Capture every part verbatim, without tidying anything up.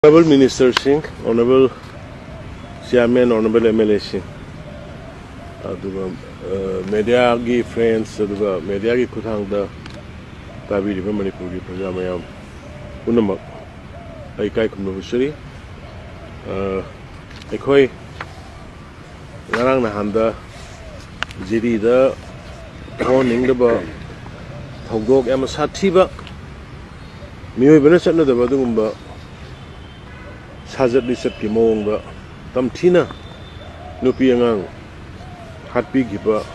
Honorable Minister ꯁꯤꯡ, Honorable Chairman, Honorable M L A ꯁꯤꯡ, ꯑꯗꯨꯒ ꯃꯦꯗꯤꯌꯥꯒꯤ ꯐ꯭ꯔꯦꯟꯁ, ꯑꯗꯨꯒ ꯃꯦꯗꯤꯌꯥꯒꯤ ꯈꯨꯠꯊꯥꯡꯗ ꯇꯥꯕꯤꯔꯤꯕ ꯃꯅꯤꯄꯨꯔꯒꯤ ꯄ꯭ꯔꯖꯥ ꯃꯌꯥꯝ ꯄꯨꯝꯅꯃꯛ ꯑꯩ ꯏꯀꯥꯏ ꯈꯨꯝꯅꯕ ꯎꯠꯆꯔꯤ꯫ ꯑ, ꯑꯩꯈꯣꯏ ꯉꯔꯥꯡ ꯅꯍꯥꯟꯗ ꯖꯤꯔꯤꯗ ꯊꯣꯛꯍꯟꯅꯤꯡꯗꯕ ꯊꯧꯗꯣꯛ ꯌꯥꯝꯅ ꯁꯥꯊꯤꯕ, ꯃꯤꯑꯣꯏꯕꯅ ꯆꯠꯅꯗꯕ ꯑꯗꯨꯒꯨꯝꯕ ꯁꯥꯖꯠ ꯂꯤꯆꯠꯀꯤ ꯃꯑꯣꯡꯗ ꯇꯝꯊꯤꯅ ꯅꯨꯄꯤ ꯑꯉꯥꯡ ꯍꯥꯠꯄꯤꯈꯤꯕ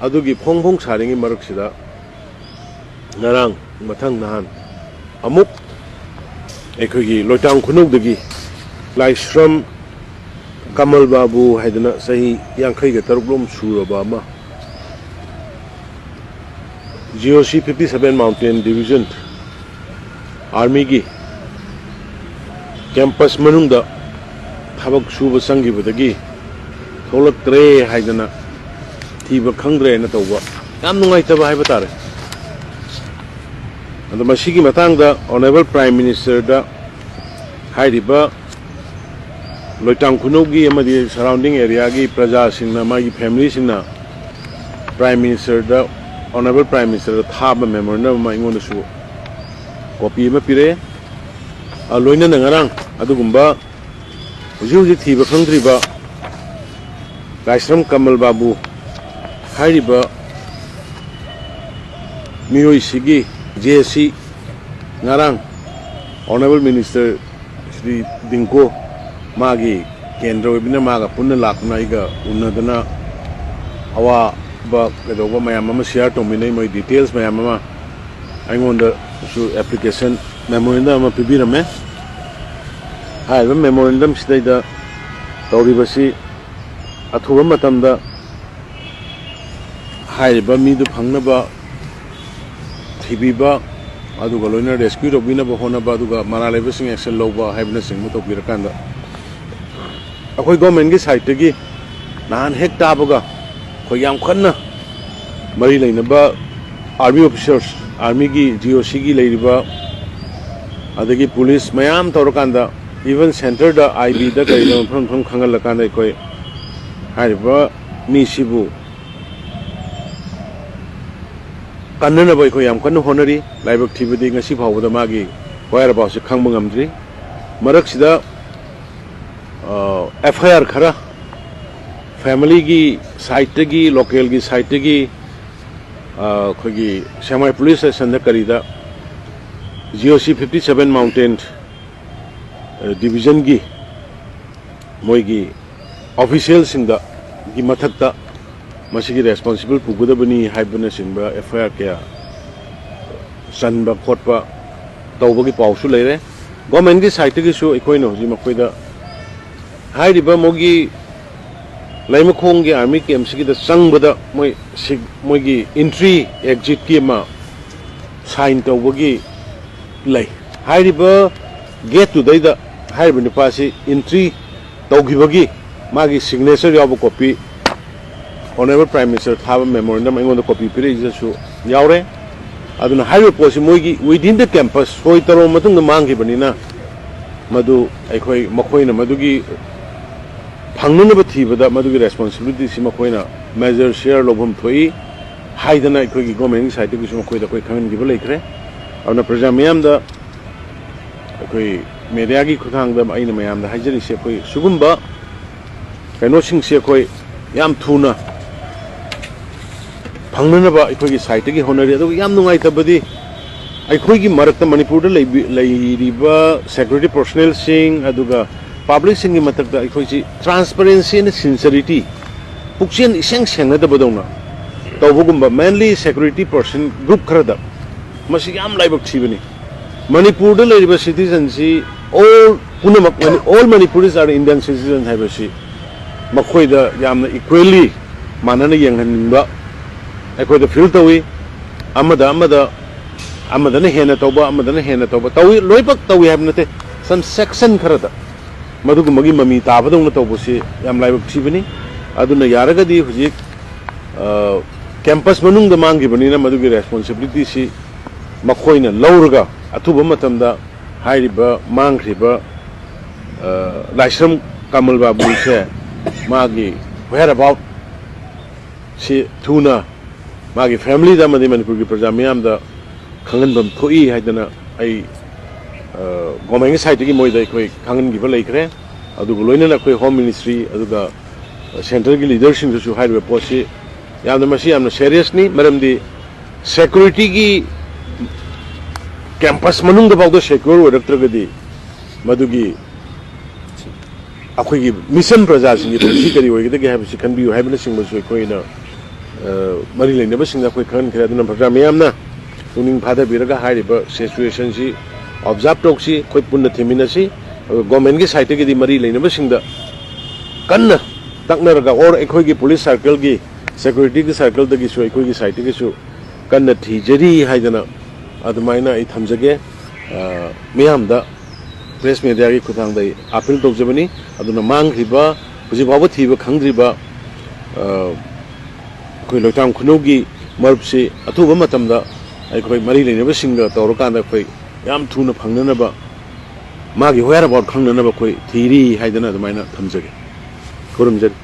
ꯑꯗꯨꯒꯤ ꯐꯣꯡ ꯐꯣꯡ ꯁꯥꯔꯤꯉꯩ ꯃꯔꯛꯁꯤꯗ, ꯉꯔꯥꯡ ꯃꯊꯪ ꯅꯍꯥꯟ ꯑꯃꯨꯛ ꯑꯩꯈꯣꯏꯒꯤ ꯂꯣꯏꯇꯥꯡ ꯈꯨꯅꯧꯗꯒꯤ ꯂꯥꯏꯁ꯭ꯔꯝ ꯀꯃꯜ ꯕꯥꯕꯨ ꯍꯥꯏꯗꯅ ꯆꯍꯤ ꯌꯥꯡꯈꯩꯒ ꯇꯔꯨꯛ ꯂꯣꯝ ꯁꯨꯔꯕ ꯑꯃ, G O C fifty seven Mountain Division Army ꯒꯤ campus ꯃꯅꯨꯡꯗ ꯊꯕꯛ ꯁꯨꯕ ꯆꯪꯈꯤꯕꯗꯒꯤ ꯊꯣꯛꯂꯛꯇ꯭ꯔꯦ ꯍꯥꯏꯗꯅ ꯊꯤꯕ ꯈꯪꯗ꯭ꯔꯦꯅ ꯇꯧꯕ ꯌꯥꯝ ꯅꯨꯡꯉꯥꯏꯇꯕ ꯍꯥꯏꯕ ꯇꯥꯔꯦ꯫ ꯑꯗꯣ ꯃꯁꯤꯒꯤ ꯃꯇꯥꯡꯗ Honorable Prime Minister ꯗ ꯍꯥꯏꯔꯤꯕ ꯂꯣꯏꯇꯥꯡ ꯈꯨꯅꯧꯒꯤ ꯑꯃꯗꯤ surrounding area ꯒꯤ ꯄ꯭ꯔꯖꯥꯁꯤꯡꯅ, ꯃꯥꯒꯤ family ꯁꯤꯡꯅ Prime Minister ꯗ, Honorable Prime Minister ꯗ ꯊꯥꯕ memorandum ꯑꯃ ꯑꯩꯉꯣꯟꯗꯁꯨ copy ꯑꯃ ꯄꯤꯔꯛꯑꯦ꯫ ꯑ, ꯂꯣꯏꯅꯅ ꯉꯔꯥꯡ ꯑꯗꯨꯒꯨꯝꯕ ꯍꯧꯖꯤꯛ ꯍꯧꯖꯤꯛ ꯊꯤꯕ ꯈꯪꯗ꯭ꯔꯤꯕ ꯂꯥꯏꯁ꯭ꯔꯝ ꯀꯃꯜ ꯕꯥꯕꯨ ꯍꯥꯏꯔꯤꯕ ꯃꯤꯑꯣꯏꯁꯤꯒꯤ J C ꯉꯔꯥꯡ Honorable Minister ꯁ꯭ꯔꯤ ꯗꯤꯡꯀꯣ, ꯃꯥꯒꯤ ꯀꯦꯟꯗ꯭ꯔ ꯑꯣꯏꯕꯅ, ꯃꯥꯒ ꯄꯨꯟꯅ ꯂꯥꯛꯇꯨꯅ ꯑꯩꯒ ꯎꯅꯗꯅ ꯑꯋꯥꯕ ꯀꯩꯗꯧꯕ ꯃꯌꯥꯝ ꯑꯃ share ꯇꯧꯃꯤꯟꯅꯩ꯫ ꯃꯣꯏ details ꯃꯌꯥꯝ ꯑꯃ ꯑꯩꯉꯣꯟꯗꯁꯨ application memorandum ꯑꯃ ꯄꯤꯕꯤꯔꯝꯃꯦ꯫ ꯍꯥꯏꯔꯤꯕ memorandum ꯁꯤꯗꯩꯗ ꯇꯧꯔꯤꯕꯁꯤ ꯑꯊꯨꯕ ꯃꯇꯝꯗ ꯍꯥꯏꯔꯤꯕ ꯃꯤꯗꯨ ꯐꯪꯅꯕ ꯊꯤꯕꯤꯕ, ꯑꯗꯨꯒ ꯂꯣꯏꯅ rescue ꯇꯧꯕꯤꯅꯕ ꯍꯣꯠꯅꯕ, ꯑꯗꯨꯒ ꯃꯔꯥꯜ ꯂꯩꯕꯁꯤꯡ action ꯂꯧꯕ ꯍꯥꯏꯕꯅꯆꯤꯡꯕ ꯇꯧꯕꯤꯔꯀꯥꯟꯗ, ꯑꯩꯈꯣꯏ government ꯀꯤ side ꯇꯒꯤ ꯅꯍꯥꯟ ꯍꯦꯛ ꯇꯥꯕꯒ ꯑꯩꯈꯣꯏ ꯌꯥꯝ ꯀꯟꯅ ꯃꯔꯤ ꯂꯩꯅꯕ army officers, army ꯒꯤ G O C ꯒꯤ ꯂꯩꯔꯤꯕ ꯑꯗꯒꯤ ꯄꯨꯂꯤꯁ ꯃꯌꯥꯝ ꯇꯧꯔꯀꯥꯟꯗ, even centreꯗ, ꯑꯥꯏ ꯕꯤꯗ ꯀꯔꯤꯗ ꯃꯐꯝ ꯃꯐꯝ ꯈꯪꯍꯜꯂꯀꯥꯟꯗ ꯑꯩꯈꯣꯏ ꯍꯥꯏꯔꯤꯕ ꯃꯤꯁꯤꯕꯨ ꯀꯟꯅꯅꯕ ꯑꯩꯈꯣꯏ ꯌꯥꯝ ꯀꯟꯅ ꯍꯣꯠꯅꯔꯤ꯫ ꯂꯥꯏꯕꯛ ꯊꯤꯕꯗꯤ ꯉꯁꯤ ꯐꯥꯎꯕꯗ ꯃꯥꯒꯤ whereaboutsꯁꯤ ꯈꯪꯕ ꯉꯝꯗ꯭ꯔꯤ꯫ ꯃꯔꯛꯁꯤꯗ, ꯑ, ꯑꯦꯐ ꯑꯥꯏ ꯑꯥꯔ ꯈꯔ familyꯒꯤ sideꯇꯒꯤ, localꯒꯤ sideꯇꯒꯤ, ꯑ, ꯑꯩꯈꯣꯏꯒꯤ ꯁꯦꯛꯃꯥꯏ police stationꯗ ꯀꯔꯤꯗ G O C fifty seven mountain, ꯑ, divisionꯒꯤ ꯃꯣꯏꯒꯤ officialꯁꯤꯡꯗꯒꯤ ꯃꯊꯛꯇ ꯃꯁꯤꯒꯤ responsible ꯄꯨꯒꯗꯕꯅꯤ ꯍꯥꯏꯕꯅꯆꯤꯡꯕ ꯑꯦꯐ ꯑꯥꯏ ꯑꯥꯔ ꯀꯌꯥ ꯆꯟꯕ ꯈꯣꯠꯄ ꯇꯧꯕꯒꯤ ꯄꯥꯎꯁꯨ ꯂꯩꯔꯦ꯫ Governmentꯀꯤ sideꯇꯒꯤꯁꯨ ꯑꯩꯈꯣꯏꯅ ꯍꯧꯖꯤꯛ ꯃꯈꯣꯏꯗ ꯍꯥꯏꯔꯤꯕ ꯃꯣꯏꯒꯤ ꯂꯩꯃꯈꯣꯡꯒꯤ army campꯁꯤꯒꯤꯗ ꯆꯪꯕꯗ ꯃꯣꯏ ꯁꯤ-, ꯃꯣꯏꯒꯤ entry exitꯀꯤ ꯑꯃ sign ꯇꯧꯕꯒꯤ ꯂꯩ꯫ ꯍꯥꯏꯔꯤꯕ gateꯇꯨꯗꯩꯗ ꯍꯥꯏꯔꯤꯕ ꯅꯨꯄꯥꯁꯤ entry ꯇꯧꯈꯤꯕꯒꯤ ꯃꯥꯒꯤ signature ꯌꯥꯎꯕ copy, Honourable Prime Minister ꯊꯥꯕ memorandum ꯑꯩꯉꯣꯟꯗ copy ꯄꯤꯔꯛꯏꯁꯤꯗꯁꯨ ꯌꯥꯎꯔꯦ꯫ ꯑꯗꯨꯅ ꯍꯥꯏꯔꯤꯕ ꯄꯣꯠꯁꯤ ꯃꯣꯏꯒꯤ within the campus ꯁꯣꯏ ꯇꯧꯔꯕ ꯃꯇꯨꯡꯗ ꯃꯥꯡꯈꯤꯕꯅꯤꯅ, ꯃꯗꯨ ꯑꯩꯈꯣꯏ, ꯃꯈꯣꯏꯅ ꯃꯗꯨꯒꯤ ꯐꯪꯅꯅꯕ ꯊꯤꯕꯗ ꯃꯗꯨꯒꯤ responsibilityꯁꯤ ꯃꯈꯣꯏꯅ major share ꯂꯧꯐꯝ ꯊꯣꯛꯏ ꯍꯥꯏꯗꯅ ꯑꯩꯈꯣꯏꯒꯤ governmentꯀꯤ sideꯇꯒꯤꯁꯨ ꯃꯈꯣꯏꯗ ꯑꯩꯈꯣꯏ ꯈꯪꯍꯟꯈꯤꯕ ꯂꯩꯈ꯭ꯔꯦ꯫ ꯑꯗꯨꯅ ꯄ꯭ꯔꯖꯥ ꯃꯤꯌꯥꯝꯗ ꯑꯩꯈꯣꯏ mediaꯒꯤ ꯈꯨꯠꯊꯥꯡꯗ ꯑꯩꯅ ꯃꯌꯥꯝꯗ ꯍꯥꯏꯖꯔꯤꯁꯦ, ꯑꯩꯈꯣꯏ ꯁꯤꯒꯨꯝꯕ ꯀꯩꯅꯣꯁꯤꯡꯁꯦ ꯑꯩꯈꯣꯏ ꯌꯥꯝ ꯊꯨꯅ ꯐꯪꯅꯅꯕ ꯑꯩꯈꯣꯏꯒꯤ sideꯇꯒꯤ ꯍꯣꯠꯅꯔꯤ꯫ ꯑꯗꯨꯒ ꯌꯥꯝ ꯅꯨꯡꯉꯥꯏꯇꯕꯗꯤ, ꯑꯩꯈꯣꯏꯒꯤ ꯃꯔꯛꯇ, ꯃꯅꯤꯄꯨꯔꯗ ꯂꯩꯕꯤ-, ꯂꯩꯔꯤꯕ security personnelꯁꯤꯡ, ꯑꯗꯨꯒ publicꯁꯤꯡꯒꯤ ꯃꯊꯛꯇ ꯑꯩꯈꯣꯏꯁꯤ transparency and sincerity, ꯄꯨꯛꯆꯦꯜ ꯏꯁꯦꯡ ꯁꯦꯡꯅꯗꯕꯗꯧꯅ ꯇꯧꯕꯒꯨꯝꯕ, mainly security person group ꯈꯔꯗ, ꯃꯁꯤ ꯌꯥꯝ ꯂꯥꯏꯕꯛ ꯊꯤꯕꯅꯤ꯫ ꯃꯅꯤꯄꯨꯔꯗ ꯂꯩꯔꯤꯕ citizenꯁꯤ, all ꯄꯨꯝꯅꯃꯛ, all Manipuris are Indian citizens ꯍꯥꯏꯕꯁꯤ ꯃꯈꯣꯏꯗ ꯌꯥꯝꯅ equally ꯃꯥꯟꯅꯅ ꯌꯦꯡꯍꯟꯅꯤꯡꯕ ꯑꯩꯈꯣꯏꯗ feel ꯇꯧꯏ꯫ ꯑꯃꯗ ꯑꯃꯗ, ꯑꯃꯗꯅ ꯍꯦꯟꯅ ꯇꯧꯕ, ꯑꯃꯗꯅ ꯍꯦꯟꯅ ꯇꯧꯕ ꯇꯧꯏ, ꯂꯣꯏꯅꯃꯛ ꯇꯧꯏ ꯍꯥꯏꯕ ꯅꯠꯇꯦ, some section ꯈꯔꯗ ꯃꯗꯨꯒꯨꯝꯕꯒꯤ ꯃꯃꯤ ꯇꯥꯕꯗꯧꯅ ꯇꯧꯕꯁꯤ ꯌꯥꯝ ꯂꯥꯏꯕꯛ ꯊꯤꯕꯅꯤ꯫ ꯑꯗꯨꯅ ꯌꯥꯔꯒꯗꯤ ꯍꯧꯖꯤꯛ, ꯑ, campus ꯃꯅꯨꯡꯗ ꯃꯥꯡꯈꯤꯕꯅꯤꯅ ꯃꯗꯨꯒꯤ responsibilityꯁꯤ ꯃꯈꯣꯏꯅ ꯂꯧꯔꯒ ꯑꯊꯨꯕ ꯃꯇꯝꯗ ꯍꯥꯏꯔꯤꯕ ꯃꯥꯡꯈ꯭ꯔꯤꯕ, ꯑ, ꯂꯥꯏꯁ꯭ꯔꯝ ꯀꯃꯜ ꯕꯥꯕꯨꯁꯦ ꯃꯥꯒꯤ whereabout ꯁꯤ ꯊꯨꯅ ꯃꯥꯒꯤ family ꯗ ꯑꯃꯗꯤ ꯃꯅꯤꯄꯨꯔꯒꯤ ꯄ꯭ꯔꯖꯥ ꯃꯤꯌꯥꯝꯗ ꯈꯪꯍꯟꯐꯝ ꯊꯣꯛꯏ ꯍꯥꯏꯗꯅ ꯑꯩ, ꯑ, government ꯀꯤ side ꯇꯒꯤ ꯃꯣꯏꯗ ꯑꯩꯈꯣꯏ ꯈꯪꯍꯟꯈꯤꯕ ꯂꯩꯈ꯭ꯔꯦ꯫ ꯑꯗꯨꯒ ꯂꯣꯏꯅꯅ ꯑꯩꯈꯣꯏ Home Ministry ꯑꯗꯨꯒ centre ꯒꯤ leader ꯁꯤꯡꯗꯁꯨ ꯍꯥꯏꯔꯤꯕ ꯄꯣꯠꯁꯤ ꯌꯥꯝꯅ, ꯃꯁꯤ ꯌꯥꯝꯅ serious ꯅꯤ꯫ ꯃꯔꯝꯗꯤ security ꯒꯤ campus ꯃꯅꯨꯡꯗ ꯐꯥꯎꯗ secure ꯑꯣꯏꯔꯛꯇ꯭ꯔꯒꯗꯤ ꯃꯗꯨꯒꯤ ꯑꯩꯈꯣꯏꯒꯤ mission ꯄ꯭ꯔꯖꯥꯁꯤꯡꯒꯤ ꯄꯨꯟꯁꯤ ꯀꯔꯤ ꯑꯣꯏꯒꯗꯒꯦ ꯍꯥꯏꯕꯁꯤ ꯈꯟꯕꯤꯌꯨ ꯍꯥꯏꯕꯅꯆꯤꯡꯕꯁꯨ ꯑꯩꯈꯣꯏꯅ, ꯑ, ꯃꯔꯤ ꯂꯩꯅꯕꯁꯤꯡꯗ ꯑꯩꯈꯣꯏ ꯈꯪꯍꯟꯈ꯭ꯔꯦ꯫ ꯑꯗꯨꯅ ꯄ꯭ꯔꯖꯥ ꯃꯤꯌꯥꯝꯅ ꯄꯨꯛꯅꯤꯡ ꯐꯥꯊꯕꯤꯔꯒ ꯍꯥꯏꯔꯤꯕ situation ꯁꯤ observe ꯇꯧꯁꯤ, ꯑꯩꯈꯣꯏ ꯄꯨꯟꯅ ꯊꯦꯡꯃꯤꯟꯅꯁꯤ꯫ ꯑꯗꯨꯒ government ꯀꯤ side ꯇꯒꯤꯗꯤ ꯃꯔꯤ ꯂꯩꯅꯕꯁꯤꯡꯗ ꯀꯟꯅ ꯇꯛꯅꯔꯒ, or ꯑꯩꯈꯣꯏꯒꯤ police circle ꯒꯤ, security ꯒꯤ circle ꯗꯒꯤꯁꯨ, ꯑꯩꯈꯣꯏꯒꯤ side ꯇꯒꯤꯁꯨ ꯀꯟꯅ ꯊꯤꯖꯔꯤ ꯍꯥꯏꯗꯅ ꯑꯗꯨꯃꯥꯏꯅ ꯑꯩ ꯊꯝꯖꯒꯦ꯫ ꯑ, ꯃꯤꯌꯥꯝꯗ press media ꯒꯤ ꯈꯨꯠꯊꯥꯡꯗ ꯑꯩ appeal ꯇꯧꯖꯕꯅꯤ꯫ ꯑꯗꯨꯅ ꯃꯥꯡꯈ꯭ꯔꯤꯕ, ꯍꯧꯖꯤꯛ ꯐꯥꯎꯕ ꯊꯤꯕ ꯈꯪꯗ꯭ꯔꯤꯕ, ꯑ, ꯑꯩꯈꯣꯏ ꯂꯣꯏꯇꯥꯝ ꯈꯨꯅꯧꯒꯤ ꯃꯔꯨꯞꯁꯤ ꯑꯊꯨꯕ ꯃꯇꯝꯗ ꯑꯩꯈꯣꯏ ꯃꯔꯤ ꯂꯩꯅꯕꯁꯤꯡꯒ ꯇꯧꯔꯀꯥꯟꯗ ꯑꯩꯈꯣꯏ ꯌꯥꯝ ꯊꯨꯅ ꯐꯪꯅꯅꯕ, ꯃꯥꯒꯤ whereabout ꯈꯪꯅꯅꯕ ꯑꯩꯈꯣꯏ ꯊꯤꯔꯤ ꯍꯥꯏꯗꯅ ꯑꯗꯨꯃꯥꯏꯅ ꯊꯝꯖꯒꯦ꯫ ꯈꯨꯔꯨꯝꯖꯔꯤ꯫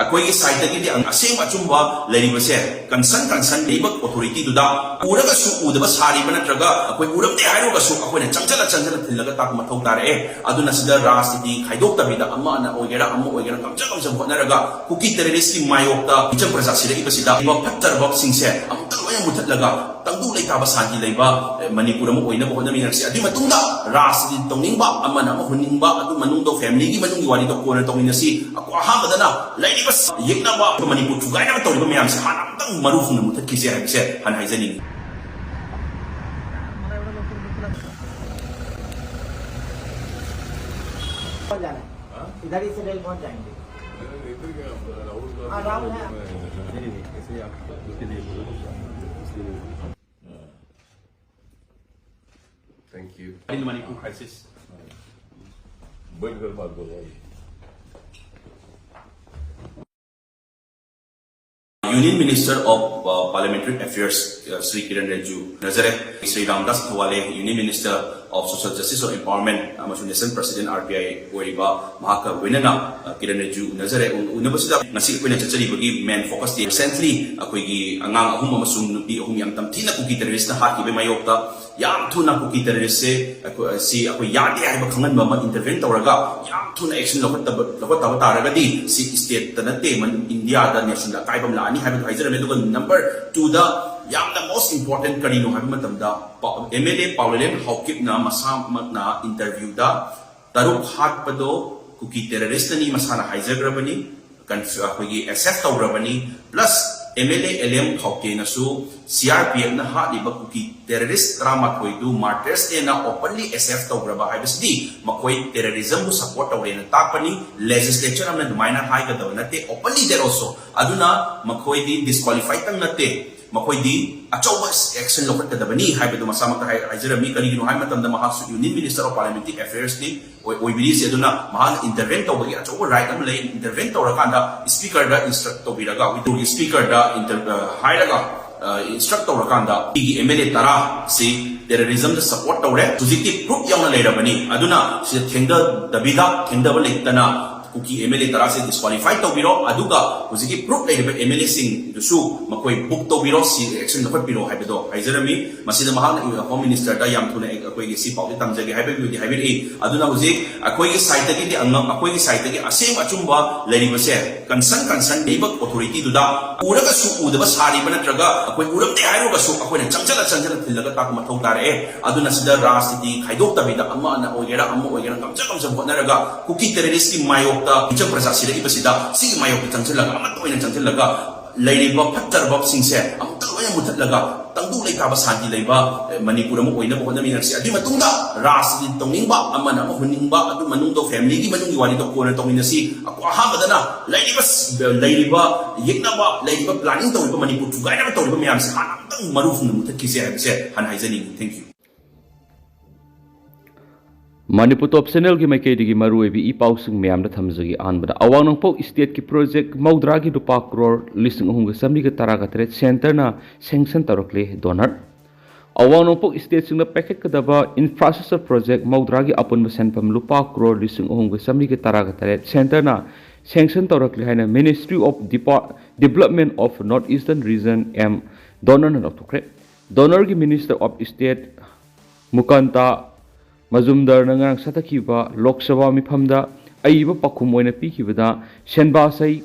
ꯑꯩꯈꯣꯏꯒꯤ side ꯇꯒꯤꯗꯤ ꯑꯁꯦꯡꯕ ꯑꯆꯨꯝꯕ ꯂꯩꯔꯤꯕꯁꯦ concern, concern ꯂꯩꯕ authority ꯗꯨꯗ ꯎꯔꯒꯁꯨ ꯎꯗꯕ ꯁꯥꯔꯤꯕ ꯅꯠꯇ꯭ꯔꯒ ꯑꯩꯈꯣꯏ ꯎꯔꯝꯗꯦ ꯍꯥꯏꯔꯨꯔꯒꯁꯨ ꯑꯩꯈꯣꯏꯅ ꯆꯪꯁꯤꯜꯂ ꯆꯪꯁꯤꯜꯂ ꯊꯤꯜꯂꯒ ꯇꯥꯛꯄ ꯃꯊꯧ ꯇꯥꯔꯛꯑꯦ꯫ ꯑꯗꯨꯅ ꯁꯤꯗ ꯔꯥꯖꯅꯤꯇꯤ ꯈꯥꯏꯗꯣꯛꯇꯕꯤꯗ ꯑꯃꯅ ꯑꯣꯏꯒꯦꯔꯥ ꯑꯃ ꯑꯣꯏꯒꯦꯔꯥ ꯉꯝꯖ ꯉꯝꯖꯕ ꯍꯣꯠꯅꯔꯒ ꯀꯨꯀꯤ terrorist ꯀꯤ ꯃꯥꯌꯣꯛꯇ ꯃꯤꯆꯝ ꯄ꯭ꯔꯖꯥ ꯁꯤꯔꯛꯏꯕꯁꯤꯗ ꯂꯩꯕ ꯐꯠꯇꯔꯕꯁꯤꯡꯁꯦ ꯑꯃꯨꯛꯇ ꯂꯣꯏꯅ ꯃꯨꯊꯠꯂꯒ ꯇꯪꯗꯨ ꯂꯩꯇꯥꯕ ꯁꯥꯟꯇꯤ ꯂꯩꯕ, ꯑꯦ, ꯃꯅꯤꯄꯨꯔ ꯑꯃ ꯑꯣꯏꯅꯕ ꯍꯣꯠꯅꯃꯤꯟꯅꯔꯁꯤ꯫ ꯑꯗꯨꯒꯤ ꯃꯇꯨꯡꯗ ꯔꯥꯖꯅꯤꯇꯤ ꯇꯧꯅꯤꯡꯕ, ꯑꯃꯅ ꯑꯃ ꯍꯨꯟꯅꯤꯡꯕ, ꯑꯗꯨ ꯃꯅꯨꯡꯗ family ꯒꯤ ꯃꯅꯨꯡꯒꯤ ꯋꯥꯔꯤꯗꯣ ꯀꯣꯟꯅ ꯇꯧꯃꯤꯟꯅꯁꯤ꯫ ꯑꯀꯣ-, ꯑꯍꯥꯟꯕꯗꯅ ꯂꯩꯔꯤꯕ ꯌꯦꯛꯅꯕ, ꯃꯅꯤꯄꯨꯔ ꯊꯨꯒꯥꯏꯅꯕ ꯇꯧꯔꯤꯕ ꯃꯌꯥꯝꯁꯦ ꯍꯥꯟꯅ ꯑꯃꯨꯛꯇꯪ ꯃꯔꯨ ꯍꯨꯅ ꯃꯨꯊꯠꯈꯤꯁꯦ ꯍꯥꯏꯕꯁꯦ ꯍꯥꯟꯅ ꯍꯥꯏꯖꯅꯤꯡꯉꯤ꯫ कौन जाना है? इधर ही से रेल पहुंच जाएंगे। हाँ, राहुल है। Thank you. In Manipur crisis. बैठ कर बात करो भाई। Union Minister of uh, Parliamentary Affairs, uh, Shri Kiren Rijiju ꯎꯅꯖꯔꯦ꯫ Shri Ramdas Athawale, Union Minister of Social Justice and Empowerment ꯑꯃꯁꯨꯡ National President R P I ꯑꯣꯏꯔꯤꯕ ꯃꯍꯥꯛꯀ ꯂꯣꯏꯅꯅ, uh, ꯀꯤꯔꯟ ꯔꯤꯖꯤꯖꯨ ꯎꯅꯖꯔꯦ꯫ ꯎ-, ꯎꯅꯕꯁꯤꯗ ꯉꯁꯤ ꯑꯩꯈꯣꯏꯅ ꯆꯠꯆꯔꯤꯕꯒꯤ main focus ꯗꯤ recently ꯑꯩꯈꯣꯏꯒꯤ ꯑꯉꯥꯡ ꯑꯍꯨꯝ ꯑꯃꯁꯨꯡ ꯅꯨꯄꯤ ꯑꯍꯨꯝ ꯌꯥꯝ ꯇꯝꯊꯤꯅ ꯀꯨꯀꯤ terrorist ꯅ ꯍꯥꯠꯈꯤꯕꯒꯤ ꯃꯥꯌꯣꯛꯇ ꯌꯥꯝ ꯊꯨꯅ ꯀꯨꯀꯤ terrorist ꯁꯦ ꯑꯩꯈꯣꯏ, ꯁꯤ ꯑꯩꯈꯣꯏ ꯌꯥꯗꯦ ꯍꯥꯏꯕ ꯈꯪꯍꯟꯕ ꯑꯃ, intervene ꯇꯧꯔꯒ ꯌꯥꯝ ꯊꯨꯅ action ꯂꯧꯈꯠꯇꯕ, ꯂꯧꯈꯠꯇꯕ ꯇꯥꯔꯒꯗꯤ ꯁꯤ state ꯇ ꯅꯠꯇꯦ, ꯃꯟ-, India ꯗ nation ꯗ ꯑꯀꯥꯏꯕ ꯑꯃ ꯂꯥꯛꯑꯅꯤ ꯍꯥꯏꯕꯗꯨ ꯍꯥꯏꯖꯔꯝꯃꯤ꯫ ꯑꯗꯨꯒ number two ꯗ ꯌꯥꯝꯅ most important ꯀꯔꯤꯅꯣ ꯍꯥꯏꯕ ꯃꯇꯝꯗ, ꯄꯥ-, M L A ꯄꯥꯎꯂꯦꯂꯦꯝ ꯍꯥꯎꯀꯤꯞꯅ ꯃꯁꯥꯃꯛꯅ interview ꯗ ꯇꯔꯨꯛ ꯍꯥꯠꯄꯗꯣ ꯀꯨꯀꯤ terrorist ꯅꯅꯤ ꯃꯁꯥꯅ ꯍꯥꯏꯖꯈ꯭ꯔꯕꯅꯤ, conf-, ꯑꯩꯈꯣꯏꯒꯤ assess ꯇꯧꯈ꯭ꯔꯕꯅꯤ꯫ Plus M L A ꯑꯦꯂꯦꯝ ꯈꯥꯎꯀꯦꯅꯁꯨ C R P F ꯅ ꯍꯥꯠꯂꯤꯕ ꯀꯨꯀꯤ terrorist ꯇꯔꯥꯃꯥꯊꯣꯏꯗꯨ martyrs ꯅꯦꯅ openly assess ꯇꯧꯈ꯭ꯔꯕ ꯍꯥꯏꯕꯁꯤꯗꯤ ꯃꯈꯣꯏ terrorism ꯕꯨ support ꯇꯧꯔꯦꯅ ꯇꯥꯛꯄꯅꯤ꯫ Legislature ꯑꯃꯅ ꯑꯗꯨꯃꯥꯏꯅ ꯍꯥꯏꯒꯗꯕ ꯅꯠꯇꯦ, openly that also꯫ ꯑꯗꯨꯅ ꯃꯈꯣꯏꯗꯤ disqualify ꯇꯪ ꯅꯠꯇꯦ, ꯃꯈꯣꯏꯗꯤ ꯑꯆꯧꯕ action ꯂꯧꯈꯠꯀꯗꯕꯅꯤ ꯍꯥꯏꯕꯗꯨ ꯃꯁꯥꯃꯛꯇ ꯍꯥꯏ-, ꯍꯥꯏꯖꯔꯝꯃꯤ꯫ ꯀꯔꯤꯒꯤꯅꯣ ꯍꯥꯏꯕ ꯃꯇꯝꯗ ꯃꯍꯥꯛꯁꯨ Union Minister of Parliamentary Affairs ꯅꯤ, ꯑꯣꯏ-, ꯑꯣꯏꯕꯤꯔꯤꯁꯦ꯫ ꯑꯗꯨꯅ ꯃꯍꯥꯛꯅ intervene ꯇꯧꯕꯒꯤ ꯑꯆꯧꯕ right ꯑꯃ ꯂꯩ꯫ Intervene ꯇꯧꯔꯀꯥꯟꯗ speaker ꯗ instruct ꯇꯧꯕꯤꯔꯒ, speaker ꯗ inter-, ꯑ, ꯍꯥꯏꯔꯒ, ꯑ, instruct ꯇꯧꯔꯀꯥꯟꯗ ꯑꯩꯒꯤ M L A ꯇꯔꯥ ꯁꯤ terrorism ꯗ support ꯇꯧꯔꯦ, ꯍꯧꯖꯤꯛꯇꯤ proof ꯌꯥꯎꯅ ꯂꯩꯔꯕꯅꯤ꯫ ꯑꯗꯨꯅ ꯁꯤꯗ ꯊꯦꯡꯊꯗꯕꯤꯗ, ꯊꯦꯡꯊꯕ ꯂꯩꯇꯅ ꯀꯨꯀꯤ M L A ꯇꯔꯥ ꯁꯦ disqualify ꯇꯧꯕꯤꯔꯣ, ꯑꯗꯨꯒ ꯍꯧꯖꯤꯛꯀꯤ proof ꯂꯩꯔꯤꯕ M L A ꯁꯤꯡꯗꯨꯁꯨ ꯃꯈꯣꯏ book ꯇꯧꯕꯤꯔꯣ, ꯁꯤ action ꯂꯧꯈꯠꯄꯤꯔꯣ ꯍꯥꯏꯕꯗꯣ ꯍꯥꯏꯖꯔꯝꯃꯤ꯫ ꯃꯁꯤꯗ ꯃꯍꯥꯛꯅ Home Minister ꯗ ꯌꯥꯝ ꯊꯨꯅ ꯑꯩꯈꯣꯏꯒꯤ ꯁꯤ ꯄꯥꯎꯗꯤ ꯇꯝꯖꯒꯦ ꯍꯥꯏꯕꯒꯤꯕꯨꯗꯤ ꯍꯥꯏꯕꯤꯔꯛꯏ꯫ ꯑꯗꯨꯅ ꯍꯧꯖꯤꯛ ꯑꯩꯈꯣꯏꯒꯤ side ꯇꯒꯤꯗꯤ ꯑꯉꯝ-, ꯑꯩꯈꯣꯏꯒꯤ side ꯇꯒꯤ ꯑꯁꯦꯡꯕ ꯑꯆꯨꯝꯕ ꯂꯩꯔꯤꯕꯁꯦ concern, concern ꯂꯩꯕ authority ꯗꯨꯗ ꯎꯔꯒꯁꯨ ꯎꯗꯕ ꯁꯥꯔꯤꯕ ꯅꯠꯇ꯭ꯔꯒ ꯑꯩꯈꯣꯏ ꯎꯔꯝꯗꯦ ꯍꯥꯏꯔꯨꯔꯒꯁꯨ ꯑꯩꯈꯣꯏꯅ ꯆꯪꯁꯤꯜꯂ, ꯆꯪꯁꯤꯜꯂ ꯊꯤꯜꯂꯒ ꯇꯥꯛꯄ ꯃꯊꯧ ꯇꯥꯔꯛꯑꯦ꯫ ꯑꯗꯨꯅ ꯁꯤꯗ ꯔꯥꯖꯅꯤꯇꯤ ꯈꯥꯏꯗꯣꯛꯇꯕꯤꯗ ꯑꯃꯅ ꯑꯣꯏꯒꯦꯔꯥ ꯑꯃ ꯑꯣꯏꯒꯦꯔꯥ ꯉꯝꯖ ꯉꯝꯖꯕ ꯍꯣꯠꯅꯔꯒ ꯀꯨꯀꯤ terrorist ꯀꯤ ꯃꯥꯌꯣꯛꯇ ꯃꯤꯆꯝ ꯄ꯭ꯔꯖꯥ ꯁꯤꯔꯛꯏꯕꯁꯤꯗ ꯁꯤꯒꯤ ꯃꯥꯌꯣꯛꯇ ꯆꯪꯁꯤꯜꯂꯒ ꯑꯃꯠꯇ ꯑꯣꯏꯅ ꯆꯪꯁꯤꯜꯂꯒ ꯂꯩꯔꯤꯕ ꯐꯠꯇꯔꯕꯁꯤꯡꯁꯦ ꯑꯃꯨꯛꯇ ꯂꯣꯏꯅ ꯃꯨꯊꯠꯂꯒ ꯇꯪꯗꯨ ꯂꯩꯇꯥꯕ ꯁꯥꯟꯇꯤ ꯂꯩꯕ, ꯑꯦ, ꯃꯅꯤꯄꯨꯔ ꯑꯃ ꯑꯣꯏꯅꯕ ꯍꯣꯠꯅꯃꯤꯟꯅꯁꯤ꯫ ꯑꯗꯨꯒꯤ ꯃꯇꯨꯡꯗ ꯔꯥꯖꯅꯤꯇꯤ ꯇꯧꯅꯤꯡꯕ ꯑꯃꯅ ꯑꯃ ꯍꯨꯟꯅꯤꯡꯕ, ꯑꯗꯨ ꯃꯅꯨꯡꯗ family ꯒꯤ ꯃꯅꯨꯡꯒꯤ ꯋꯥꯔꯤꯗꯣ ꯀꯣꯟꯅ ꯇꯧꯃꯤꯟꯅꯁꯤ꯫ ꯑꯀꯣ-, ꯑꯍꯥꯟꯕꯗꯅ ꯂꯩꯔꯤꯕ ꯁ-, ꯂꯩꯔꯤꯕ ꯌꯦꯛꯅꯕ, ꯂꯩꯔꯤꯕ planning ꯇꯧꯔꯤꯕ ꯃꯅꯤꯄꯨꯔ ꯊꯨꯒꯥꯏꯅꯕ ꯇꯧꯔꯤꯕ ꯃꯌꯥꯝꯁꯦ ꯍꯥꯟꯅ ꯑꯃꯨꯛꯇꯪ ꯃꯔꯨ ꯍꯨꯝꯅ ꯃꯨꯊꯠꯈꯤꯁꯦ ꯍꯥꯏꯕꯁꯦ ꯍꯥꯟꯅ ꯍꯥꯏꯖꯅꯤꯡꯉꯤ꯫ Thank you꯫ ꯃꯅꯤꯄꯨꯔ ꯇꯣꯞ ꯆꯦꯅꯦꯜꯒꯤ ꯃꯥꯏꯀꯩꯗꯒꯤ ꯃꯔꯨꯑꯣꯏꯕ ꯏ ꯄꯥꯎꯁꯤꯡ ꯃꯌꯥꯝꯗ ꯊꯝꯖꯒꯦ꯫ ꯑꯍꯥꯟꯕꯗ, ꯑꯋꯥꯡ ꯅꯣꯡꯄꯣꯛ ꯁ꯭ꯇꯦꯠꯀꯤ ꯄ꯭ꯔꯣꯖꯦꯛ ꯃꯧꯗ꯭ꯔꯥꯒꯤ ꯂꯨꯄꯥ ꯀ꯭ꯔꯣꯔ ꯂꯤꯁꯤꯡ ꯑꯍꯨꯝꯒ ꯆꯥꯃꯔꯤꯒ ꯇꯔꯥꯒ ꯇꯔꯦꯠ ꯁꯦꯟꯇꯔꯅ ꯁꯦꯡꯁꯟ ꯇꯧꯔꯛꯂꯦ꯫ ꯗꯣꯅꯔ꯫ ꯑꯋꯥꯡ ꯅꯣꯡꯄꯣꯛ ꯁ꯭ꯇꯦꯠꯁꯤꯡꯅ ꯄꯥꯏꯈꯠꯀꯗꯕ ꯏꯟꯐ꯭ꯔꯥꯁ꯭ꯇ꯭ꯔꯛꯆꯔ ꯄ꯭ꯔꯣꯖꯦꯛ ꯃꯧꯗ꯭ꯔꯥꯒꯤ ꯑꯄꯨꯟꯕ ꯁꯦꯟꯐꯝ ꯂꯨꯄꯥ ꯀ꯭ꯔꯣꯔ ꯂꯤꯁꯤꯡ ꯑꯍꯨꯝꯒ ꯆꯥꯃꯔꯤꯒ ꯇꯔꯥꯒ ꯇꯔꯦꯠ ꯁꯦꯟꯇꯔꯅ ꯁꯦꯡꯁꯟ ꯇꯧꯔꯛꯂꯦ ꯍꯥꯏꯅ Ministry of Depa- Development of North Eastern Region, M, ꯗꯣꯅꯔꯅ ꯂꯥꯎꯊꯣꯛꯈ꯭ꯔꯦ꯫ ꯗꯣꯅꯔꯒꯤ Minister of State ꯃꯨꯀꯥꯟꯇꯥ ꯃꯖꯨꯝꯗꯔꯅ ꯉꯔꯥꯡ ꯆꯠꯊꯈꯤꯕ ꯂꯣꯛ ꯁꯚꯥ ꯃꯤꯐꯝꯗ ꯑꯏꯕ ꯄꯥꯎꯈꯨꯝ ꯑꯣꯏꯅ ꯄꯤꯈꯤꯕꯗ, ꯁꯦꯟꯕꯥꯁꯩ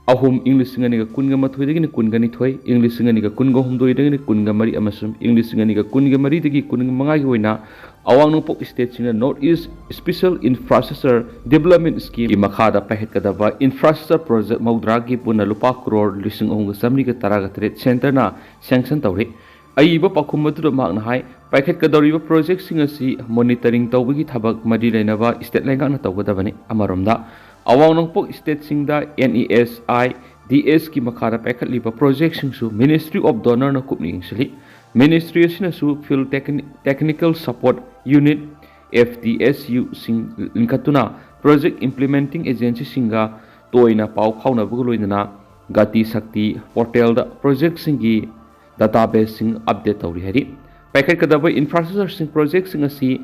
ꯑꯍꯨꯝ, ꯏꯪ ꯂꯤꯁꯤꯡ ꯑꯅꯤꯒ ꯀꯨꯟꯒ ꯃꯥꯊꯣꯏꯗꯒꯤꯅ ꯀꯨꯟꯒ ꯅꯤꯊꯣꯏ, ꯏꯪ ꯂꯤꯁꯤꯡ ꯑꯅꯤꯒ ꯀꯨꯟꯒ ꯍꯨꯝꯗꯣꯏꯗꯒꯤꯅ ꯀꯨꯟꯒ ꯃꯔꯤ ꯑꯃꯁꯨꯡ ꯏꯪ ꯂꯤꯁꯤꯡ ꯑꯅꯤꯒ ꯀꯨꯟꯒ ꯃꯔꯤꯗꯒꯤ ꯀꯨꯟꯒ ꯃꯉꯥꯒꯤ ꯑꯣꯏꯅ ꯑꯋꯥꯡ ꯅꯣꯡꯄꯣꯛ ꯁ꯭ꯇꯦꯠꯁꯤꯡꯅ North East Special Infrastructure Development Scheme ꯒꯤ ꯃꯈꯥꯗ ꯄꯥꯏꯈꯠꯀꯗꯕ ꯏꯟꯐ꯭ꯔꯥꯁ꯭ꯇ꯭ꯔꯛꯆꯔ ꯄ꯭ꯔꯣꯖꯦꯛ ꯃꯧꯗ꯭ꯔꯥꯒꯤ ꯄꯨꯟꯅ ꯂꯨꯄꯥ ꯀ꯭ꯔꯣꯔ ꯂꯤꯁꯤꯡ ꯑꯍꯨꯝꯒ ꯆꯥꯃꯔꯤꯒ ꯇꯔꯥꯒ ꯇꯔꯦꯠ ꯁꯦꯟꯇꯔꯅ ꯁꯦꯡꯁꯟ ꯇꯧꯔꯦ꯫ ꯑꯏꯕ ꯄꯥꯎꯈꯨꯝ ꯑꯗꯨꯗ ꯃꯍꯥꯛꯅ ꯍꯥꯏ, ꯄꯥꯏꯈꯠꯀꯗꯧꯔꯤꯕ ꯄ꯭ꯔꯣꯖꯦꯛꯁꯤꯡ ꯑꯁꯤ ꯃꯣꯅꯤꯇꯔꯤꯡ ꯇꯧꯕꯒꯤ ꯊꯕꯛ ꯃꯔꯤ ꯂꯩꯅꯕ ꯁ꯭ꯇꯦꯠ ꯂꯩꯉꯥꯛꯅ ꯇꯧꯒꯗꯕꯅꯤ꯫ ꯑꯃꯔꯣꯝꯗ, ꯑꯋꯥꯡ ꯅꯣꯡꯄꯣꯛ ꯁ꯭ꯇꯦꯠꯁꯤꯡꯗ NESIDS ꯀꯤ ꯃꯈꯥꯗ ꯄꯥꯏꯈꯠꯂꯤꯕ ꯄ꯭ꯔꯣꯖꯦꯛꯁꯤꯡꯁꯨ Ministry of ꯗꯣꯅꯔꯅ ꯀꯨꯞꯅ ꯌꯦꯡꯁꯤꯜꯂꯤ꯫ ꯃꯤꯅꯤꯁꯇ꯭ꯔꯤ ꯑꯁꯤꯅꯁꯨ Field Techni- Technical Support Unit, FTSU ꯁꯤꯡ ꯂꯤꯡꯈꯠꯇꯨꯅ ꯄ꯭ꯔꯣꯖꯦꯛ ꯏꯝꯄ꯭ꯂꯤꯃꯦꯟꯇꯤꯡ ꯑꯦꯖꯦꯟꯁꯤꯁꯤꯡꯒ ꯇꯣꯏꯅ ꯄꯥꯎ ꯐꯥꯎꯅꯕꯒ ꯂꯣꯏꯅꯅ ꯒꯇꯤ ꯁꯛꯇꯤ ꯄꯣꯔꯇꯦꯜꯗ ꯄ꯭ꯔꯣꯖꯦꯛꯁꯤꯡꯒꯤ ꯗꯥꯇꯥꯕꯦꯁꯁꯤꯡ ꯑꯞꯗꯦꯠ ꯇꯧꯔꯤ ꯍꯥꯏꯔꯤ꯫ ꯄꯥꯏꯈꯠꯀꯗꯕ ꯏꯟꯐ꯭ꯔꯥꯁ꯭ꯇ꯭ꯔꯛꯆꯔꯁꯤꯡ ꯄ꯭ꯔꯣꯖꯦꯛꯁꯤꯡ ꯑꯁꯤ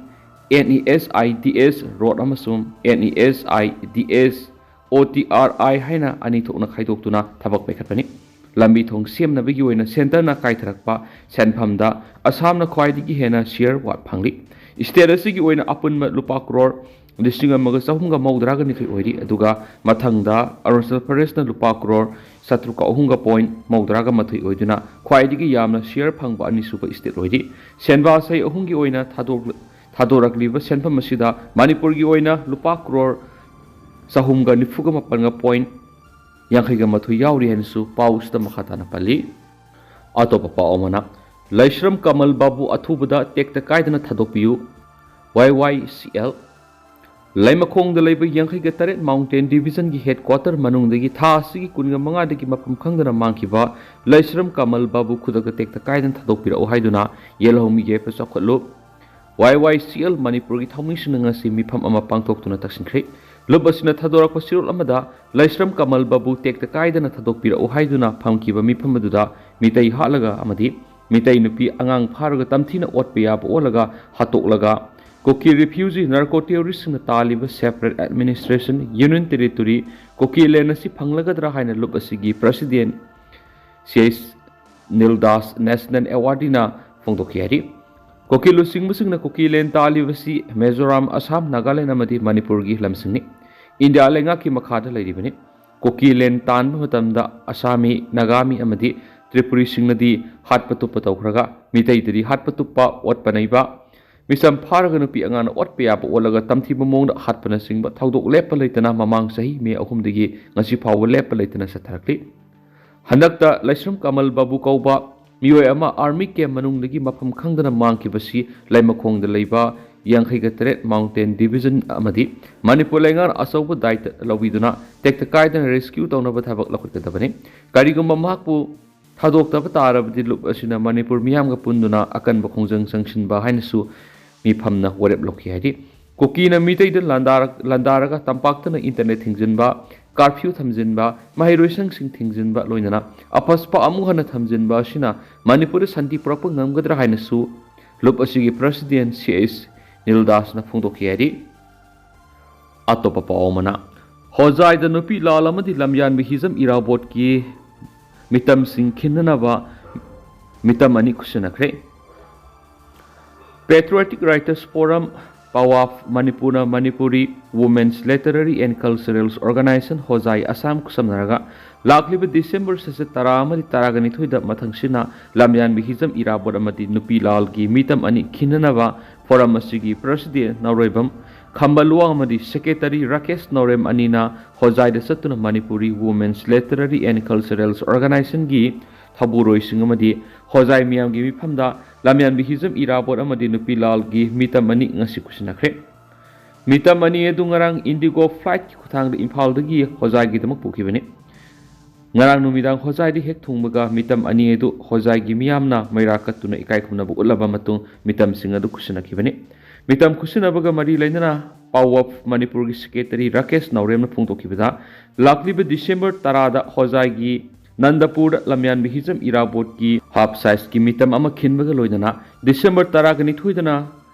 NESIDS ꯔꯣꯗ ꯑꯃꯁꯨꯡ NESIDS OTRI ꯍꯥꯏꯅ ꯑꯅꯤ ꯊꯣꯛꯅ ꯈꯥꯏꯗꯣꯛꯇꯨꯅ ꯊꯕꯛ ꯄꯥꯏꯈꯠꯄꯅꯤ꯫ ꯂꯝꯕꯤ ꯊꯣꯡ ꯁꯦꯝꯅꯕꯒꯤ ꯑꯣꯏꯅ ꯁꯦꯟꯇꯔꯅ ꯀꯥꯏꯊꯔꯛꯄ ꯁꯦꯟꯐꯝꯗ ꯑꯁꯥꯝꯅ ꯈ꯭ꯋꯥꯏꯗꯒꯤ ꯍꯦꯟꯅ ꯁꯤꯌꯔ ꯋꯥꯠ ꯐꯪꯂꯤ꯫ ꯁ꯭ꯇꯦꯠ ꯑꯁꯤꯒꯤ ꯑꯣꯏꯅ ꯑꯄꯨꯟꯕ ꯂꯨꯄꯥ ꯀ꯭ꯔꯣꯔ ꯂꯤꯁꯤꯡ ꯑꯃꯒ ꯆꯍꯨꯝꯒ ꯃꯧꯗ꯭ꯔꯥꯒ ꯅꯤꯊꯣꯏ ꯑꯣꯏꯔꯤ, ꯑꯗꯨꯒ ꯃꯊꯪꯗ ꯑꯔꯨꯅꯥꯆꯜ ꯄ꯭ꯔꯗꯦꯁꯅ ꯂꯨꯄꯥ ꯀ꯭ꯔꯣꯔ ꯆꯥꯇ꯭ꯔꯨꯛꯀ ꯑꯍꯨꯝꯒ ꯄꯣꯏꯟ ꯃꯧꯗ꯭ꯔꯥꯒ ꯃꯥꯊꯣꯏ ꯑꯣꯏꯗꯨꯅ ꯈ꯭ꯋꯥꯏꯗꯒꯤ ꯌꯥꯝꯅ ꯁꯤꯌꯔ ꯐꯪꯕ ꯑꯅꯤꯁꯨꯕ ꯁ꯭ꯇꯦꯠ ꯑꯣꯏꯔꯤ꯫ ꯁꯦꯟꯕꯥꯁꯩ ꯑꯍꯨꯝꯒꯤ ꯑꯣꯏꯅ ꯊꯥꯗꯣꯛ- ꯊꯥꯗꯣꯔꯛꯂꯤꯕ ꯁꯦꯟꯐꯝ ꯑꯁꯤꯗ ꯃꯅꯤꯄꯨꯔꯒꯤ ꯑꯣꯏꯅ ꯂꯨꯄꯥ ꯀ꯭ꯔꯣꯔ ꯆꯍꯨꯝꯒ ꯅꯤꯐꯨꯒ ꯃꯥꯄꯟꯒ ꯄꯣꯏꯟ ꯌꯥꯡꯈꯩꯒ ꯃꯥꯊꯣꯏ ꯌꯥꯎꯔꯤ ꯍꯥꯏꯅꯁꯨ ꯄꯥꯎ ꯑꯁꯤꯗ ꯃꯈꯥ ꯇꯥꯅ ꯄꯜꯂꯤ꯫ ꯑꯇꯣꯞꯄ ꯄꯥꯎ ꯑꯃꯅ, ꯂꯩꯁ꯭ꯔꯝ ꯀꯃꯜ ꯕꯥꯕꯨ ꯑꯊꯨꯕꯗ ꯇꯦꯛꯇ ꯀꯥꯏꯗꯅ ꯊꯥꯗꯣꯛꯄꯤꯌꯨ, YYCL꯫ ꯂꯩꯃꯈꯣꯡꯗ ꯂꯩꯕ ꯌꯥꯡꯈꯩꯒ ꯇꯔꯦꯠ Mountain Division ꯒꯤ headquarter ꯃꯅꯨꯡꯗꯒꯤ ꯊꯥ ꯑꯁꯤꯒꯤ ꯀꯨꯟꯒ ꯃꯉꯥꯗꯒꯤ ꯃꯐꯝ ꯈꯪꯗꯅ ꯃꯥꯡꯈꯤꯕ ꯂꯩꯁ꯭ꯔꯝ ꯀꯃꯜ ꯕꯥꯕꯨ ꯈꯨꯗꯛꯇ ꯇꯦꯛꯇ ꯀꯥꯏꯗꯅ ꯊꯥꯗꯣꯛꯄꯤꯔꯛꯎ ꯍꯥꯏꯗꯨꯅ ꯌꯦꯜꯍꯧꯃꯤ ꯌꯥꯏꯐ ꯆꯥꯎꯈꯠꯂꯨ ꯋꯥꯏ ꯋꯥꯏ ꯁꯤ ꯑꯦꯜ ꯃꯅꯤꯄꯨꯔꯒꯤ ꯊꯧꯃꯤꯁꯤꯡꯅ ꯉꯁꯤ ꯃꯤꯐꯝ ꯑꯃ ꯄꯥꯡꯊꯣꯛꯇꯨꯅ ꯇꯛꯁꯤꯟꯈ꯭ꯔꯦ꯫ ꯂꯨꯞ ꯑꯁꯤꯅ ꯊꯥꯗꯣꯔꯛꯄ ꯆꯦꯔꯣꯜ ꯑꯃꯗ ꯂꯩꯁ꯭ꯔꯝ ꯀꯃꯜ ꯕꯥꯕꯨ ꯇꯦꯛꯇ ꯀꯥꯏꯗꯅ ꯊꯥꯗꯣꯛꯄꯤꯔꯛꯎ ꯍꯥꯏꯗꯨꯅ ꯐꯝꯈꯤꯕ ꯃꯤꯐꯝ ꯑꯗꯨꯗ ꯃꯤꯇꯩ ꯍꯥꯠꯂꯒ ꯑꯃꯗꯤ ꯃꯤꯇꯩ ꯅꯨꯄꯤ ꯑꯉꯥꯡ ꯐꯥꯔꯒ ꯇꯝꯊꯤꯅ ꯑꯣꯠꯄ ꯌꯥꯕ ꯑꯣꯠꯂꯒ ꯍꯥꯠꯇꯣꯛꯂꯒ ꯀꯨꯀꯤ ꯔꯤꯐ꯭ꯌꯨꯖꯤ ꯅꯥꯔꯀꯣ ꯇꯦꯔꯣꯔꯤꯁꯁꯤꯡꯅ ꯇꯥꯜꯂꯤꯕ separate administration union territory Kuki ꯂꯦꯟ ꯑꯁꯤ ꯐꯪꯂꯒꯗ꯭ꯔꯥ ꯍꯥꯏꯅ ꯂꯨꯞ ꯑꯁꯤꯒꯤ ꯄ꯭ꯔꯁꯤꯗꯦꯟ ꯁꯤ ꯑꯩꯆ ꯅꯤꯜꯗꯥꯁ ꯅꯦꯁꯅꯦꯜ ꯑꯦꯋꯥꯔꯗꯤꯅ ꯐꯣꯡꯗꯣꯛꯈꯤ ꯍꯥꯏꯔꯤ꯫ ꯀꯨꯀꯤ ꯂꯨꯆꯤꯡꯕꯁꯤꯡꯅ ꯀꯨꯀꯤ ꯂꯦꯟ ꯇꯥꯜꯂꯤꯕꯁꯤ ꯃꯤꯖꯣꯔꯥꯝ, ꯑꯁꯥꯝ, ꯅꯥꯒꯥꯂꯦꯟ ꯑꯃꯗꯤ ꯃꯅꯤꯄꯨꯔꯒꯤ ꯂꯝꯁꯤꯡꯅꯤ꯫ ꯏꯟꯗꯤꯌꯥ ꯂꯩꯉꯥꯛꯀꯤ ꯃꯈꯥꯗ ꯂꯩꯔꯤꯕꯅꯤ꯫ ꯀꯨꯀꯤ ꯂꯦꯟ ꯇꯥꯟꯕ ꯃꯇꯝꯗ ꯑꯁꯥꯃꯤ, ꯅꯥꯒꯥꯃꯤ ꯑꯃꯗꯤ ꯇ꯭ꯔꯤꯄꯨꯔꯤꯁꯤꯡꯅꯗꯤ ꯍꯥꯠꯄ ꯇꯨꯞꯄ ꯇꯧꯈ꯭ꯔꯒ ꯃꯤꯇꯩꯗꯗꯤ ꯍꯥꯠꯄ ꯇꯨꯞꯄ, ꯑꯣꯠꯄ ꯅꯩꯕ, ꯃꯤꯆꯝ ꯐꯥꯔꯒ ꯅꯨꯄꯤ ꯑꯉꯥꯡꯅ ꯑꯣꯠꯄ ꯌꯥꯕ ꯑꯣꯠꯂꯒ ꯇꯝꯊꯤꯕ ꯃꯑꯣꯡꯗ ꯍꯥꯠꯄꯅꯆꯤꯡꯕ ꯊꯧꯗꯣꯛ ꯂꯦꯞꯄ ꯂꯩꯇꯅ ꯃꯃꯥꯡ ꯆꯍꯤ ꯃꯦ ꯑꯍꯨꯝꯗꯒꯤ ꯉꯁꯤ ꯐꯥꯎꯕ ꯂꯦꯞꯄ ꯂꯩꯇꯅ ꯆꯠꯊꯔꯛꯂꯤ꯫ ꯍꯟꯗꯛꯇ ꯂꯩꯁ꯭ꯔꯝ ꯀꯃꯜ ꯕꯥꯕꯨ ꯀꯧꯕ ꯃꯤꯑꯣꯏ ꯑꯃ ꯑꯥꯔꯃꯤ ꯀꯦꯝ ꯃꯅꯨꯡꯗꯒꯤ ꯃꯐꯝ ꯈꯪꯗꯅ ꯃꯥꯡꯈꯤꯕꯁꯤ ꯂꯩꯃꯈꯣꯡꯗ ꯂꯩꯕ ꯌꯥꯡꯈꯩꯒ ꯇꯔꯦꯠ ꯃꯥꯎꯟꯇꯦꯟ ꯗꯤꯕꯤꯖꯟ ꯑꯃꯗꯤ ꯃꯅꯤꯄꯨꯔ ꯂꯩꯉꯥꯛꯅ ꯑꯆꯧꯕ ꯗꯥꯏꯇ ꯂꯧꯕꯤꯗꯨꯅ ꯇꯦꯛꯇ ꯀꯥꯏꯗꯅ ꯔꯦꯁꯀ꯭ꯌꯨ ꯇꯧꯅꯕ ꯊꯕꯛ ꯂꯧꯈꯠꯀꯗꯕꯅꯤ꯫ ꯀꯔꯤꯒꯨꯝꯕ ꯃꯍꯥꯛꯄꯨ ꯊꯥꯗꯣꯛꯇꯕ ꯇꯥꯔꯕꯗꯤ ꯂꯨꯞ ꯑꯁꯤꯅ ꯃꯅꯤꯄꯨꯔ ꯃꯤꯌꯥꯝꯒ ꯄꯨꯟꯗꯨꯅ ꯑꯀꯟꯕ ꯈꯣꯡꯖꯪ ꯆꯪꯁꯤꯟꯕ ꯍꯥꯏꯅꯁꯨ ꯃꯤꯐꯝꯅ ꯋꯥꯔꯦꯞ ꯂꯧꯈꯤ ꯍꯥꯏꯔꯤ꯫ ꯀꯨꯀꯤꯅ ꯃꯤꯇꯩꯗ ꯂꯥꯟꯗꯥꯔꯛ-, ꯂꯥꯟꯗꯥꯔꯒ ꯇꯝꯄꯥꯛꯇꯅ ꯏꯟꯇꯔꯅꯦꯠ ꯊꯤꯡꯖꯤꯟꯕ, ꯀꯥꯔꯐ꯭ꯌꯨ ꯊꯝꯖꯤꯟꯕ, ꯃꯍꯩꯔꯣꯏꯁꯪꯁꯤꯡ ꯊꯤꯡꯖꯤꯟꯕ, ꯂꯣꯏꯅꯅ ꯑꯄꯁꯄ ꯑꯃꯨꯛ ꯍꯟꯅ ꯊꯝꯖꯤꯟꯕ ꯑꯁꯤꯅ ꯃꯅꯤꯄꯨꯔꯗ ꯁꯥꯟꯇꯤ ꯄꯨꯔꯛꯄ ꯉꯝꯒꯗ꯭ꯔꯥ ꯍꯥꯏꯅꯁꯨ ꯂꯨꯞ ꯑꯁꯤꯒꯤ ꯄ꯭ꯔꯁꯤꯗꯦꯟ ꯁꯤ ꯑꯩꯆ ꯅꯤꯜꯗꯥꯁꯅ ꯐꯣꯡꯗꯣꯛꯈꯤ ꯍꯥꯏꯔꯤ꯫ ꯑꯇꯣꯞꯄ ꯄꯥꯎ ꯑꯃꯅ, ꯍꯣꯖꯥꯏꯗ ꯅꯨꯄꯤ ꯂꯥꯜ ꯑꯃꯗꯤ ꯂꯝꯌꯥꯟꯕ ꯍꯤꯖꯝ ꯏꯔꯥꯕꯣꯠꯀꯤ ꯃꯤꯇꯝꯁꯤꯡ ꯈꯤꯟꯅꯅꯕ ꯃꯤꯇꯝ ꯑꯅꯤ ꯈꯨꯠꯁꯤꯟꯅꯈ꯭ꯔꯦ꯫ Patriotic Writers Forum, ꯄꯋꯥꯐ, ꯃꯅꯤꯄꯨꯔꯅ Manipuri Women's Literary and Cultural Organization, ꯍꯣꯖꯥꯏ, ꯑꯁꯥꯝ ꯈꯨꯠꯁꯝꯅꯔꯒ ꯂꯥꯛꯂꯤꯕ ꯗꯤꯁꯦꯝꯕꯔ ꯁꯦꯁꯟ ꯇꯔꯥ ꯑꯃꯗꯤ ꯇꯔꯥꯒ ꯅꯤꯊꯣꯏꯗ ꯃꯊꯪꯁꯤꯅ ꯂꯝꯌꯥꯟꯕꯤ ꯍꯤꯖꯝ ꯏꯔꯥꯕꯣꯠ ꯑꯃꯗꯤ ꯅꯨꯄꯤ ꯂꯥꯜꯒꯤ ꯃꯤꯇꯝ ꯑꯅꯤ ꯈꯤꯟꯅꯅꯕ ꯐꯣꯔꯝ ꯑꯁꯤꯒꯤ ꯄ꯭ꯔꯁꯤꯗꯦꯟ ꯅꯥꯎꯔꯦꯝꯕꯝ ꯈꯝꯕ ꯂꯨꯋꯥꯡ ꯑꯃꯗꯤ ꯁꯦꯀ꯭ꯔꯦꯇꯔꯤ ꯔꯥꯀꯦꯁ ꯅꯥꯎꯔꯦꯝ ꯑꯅꯤꯅ ꯍꯣꯖꯥꯏꯗ ꯆꯠꯇꯨꯅ Manipuri Women's Literary and Cultural Organizationꯒꯤ ꯊꯧꯕꯨꯔꯣꯏꯁꯤꯡ ꯑꯃꯗꯤ ꯍꯣꯖꯥꯏ ꯃꯤꯌꯥꯝꯒꯤ ꯃꯤꯐꯝꯗ ꯂꯝꯌꯥꯟꯕꯤ ꯍꯤꯖꯝ ꯏꯔꯥꯕꯣꯠ ꯑꯃꯗꯤ ꯅꯨꯄꯤ ꯂꯥꯜꯒꯤ ꯃꯤꯇꯝ ꯑꯅꯤ ꯉꯁꯤ ꯈꯨꯠꯁꯤꯟꯅꯈ꯭ꯔꯦ꯫ ꯃꯤꯇꯝ ꯑꯅꯤ ꯑꯗꯨ ꯉꯔꯥꯡ ꯏꯟꯗꯤꯒꯣ ꯐ꯭ꯂꯥꯏꯠꯀꯤ ꯈꯨꯊꯥꯡꯗ ꯏꯝꯐꯥꯜꯗꯒꯤ ꯍꯣꯖꯥꯏꯒꯤꯗꯃꯛ ꯄꯨꯈꯤꯕꯅꯤ꯫ ꯉꯔꯥꯡ ꯅꯨꯃꯤꯗꯥꯡ ꯍꯣꯖꯥꯏꯗ ꯍꯦꯛ ꯊꯨꯡꯕꯒ ꯃꯤꯇꯝ ꯑꯅꯤ ꯑꯗꯨ ꯍꯣꯖꯥꯏꯒꯤ ꯃꯤꯌꯥꯝꯅ ꯃꯩꯔꯥ ꯀꯠꯇꯨꯅ ꯏꯀꯥꯏ ꯈꯨꯝꯅꯕ ꯎꯠꯂꯕ ꯃꯇꯨꯡ ꯃꯤꯇꯝꯁꯤꯡ ꯑꯗꯨ ꯈꯨꯠꯁꯤꯟꯅꯈꯤꯕꯅꯤ꯫ ꯃꯤꯇꯝ ꯈꯨꯠꯁꯤꯟꯅꯕꯒ ꯃꯔꯤ ꯂꯩꯅꯅ ꯄꯥꯎ ꯑꯣꯐ ꯃꯅꯤꯄꯨꯔꯒꯤ ꯁꯦꯀ꯭ꯔꯦꯇꯔꯤ ꯔꯥꯀꯦꯁ ꯅꯥꯎꯔꯦꯝꯅ ꯐꯣꯡꯗꯣꯛꯈꯤꯕꯗ, ꯂꯥꯛꯂꯤꯕ ꯗꯤꯁꯦꯝꯕꯔ ꯇꯔꯥꯗ ꯍꯣꯖꯥꯏꯒꯤ ꯅꯟꯗꯄꯨꯔꯗ ꯂꯝꯌꯥꯟꯕ ꯍꯤꯖꯝ ꯏꯔꯥꯕꯣꯠꯀꯤ ꯍꯥꯐ ꯁꯥꯏꯖꯀꯤ ꯃꯤꯇꯝ ꯑꯃ ꯈꯤꯟꯕꯒ ꯂꯣꯏꯅꯅ ꯗꯤꯁꯦꯝꯕꯔ ꯇꯔꯥꯒ ꯅꯤꯊꯣꯏꯗꯅ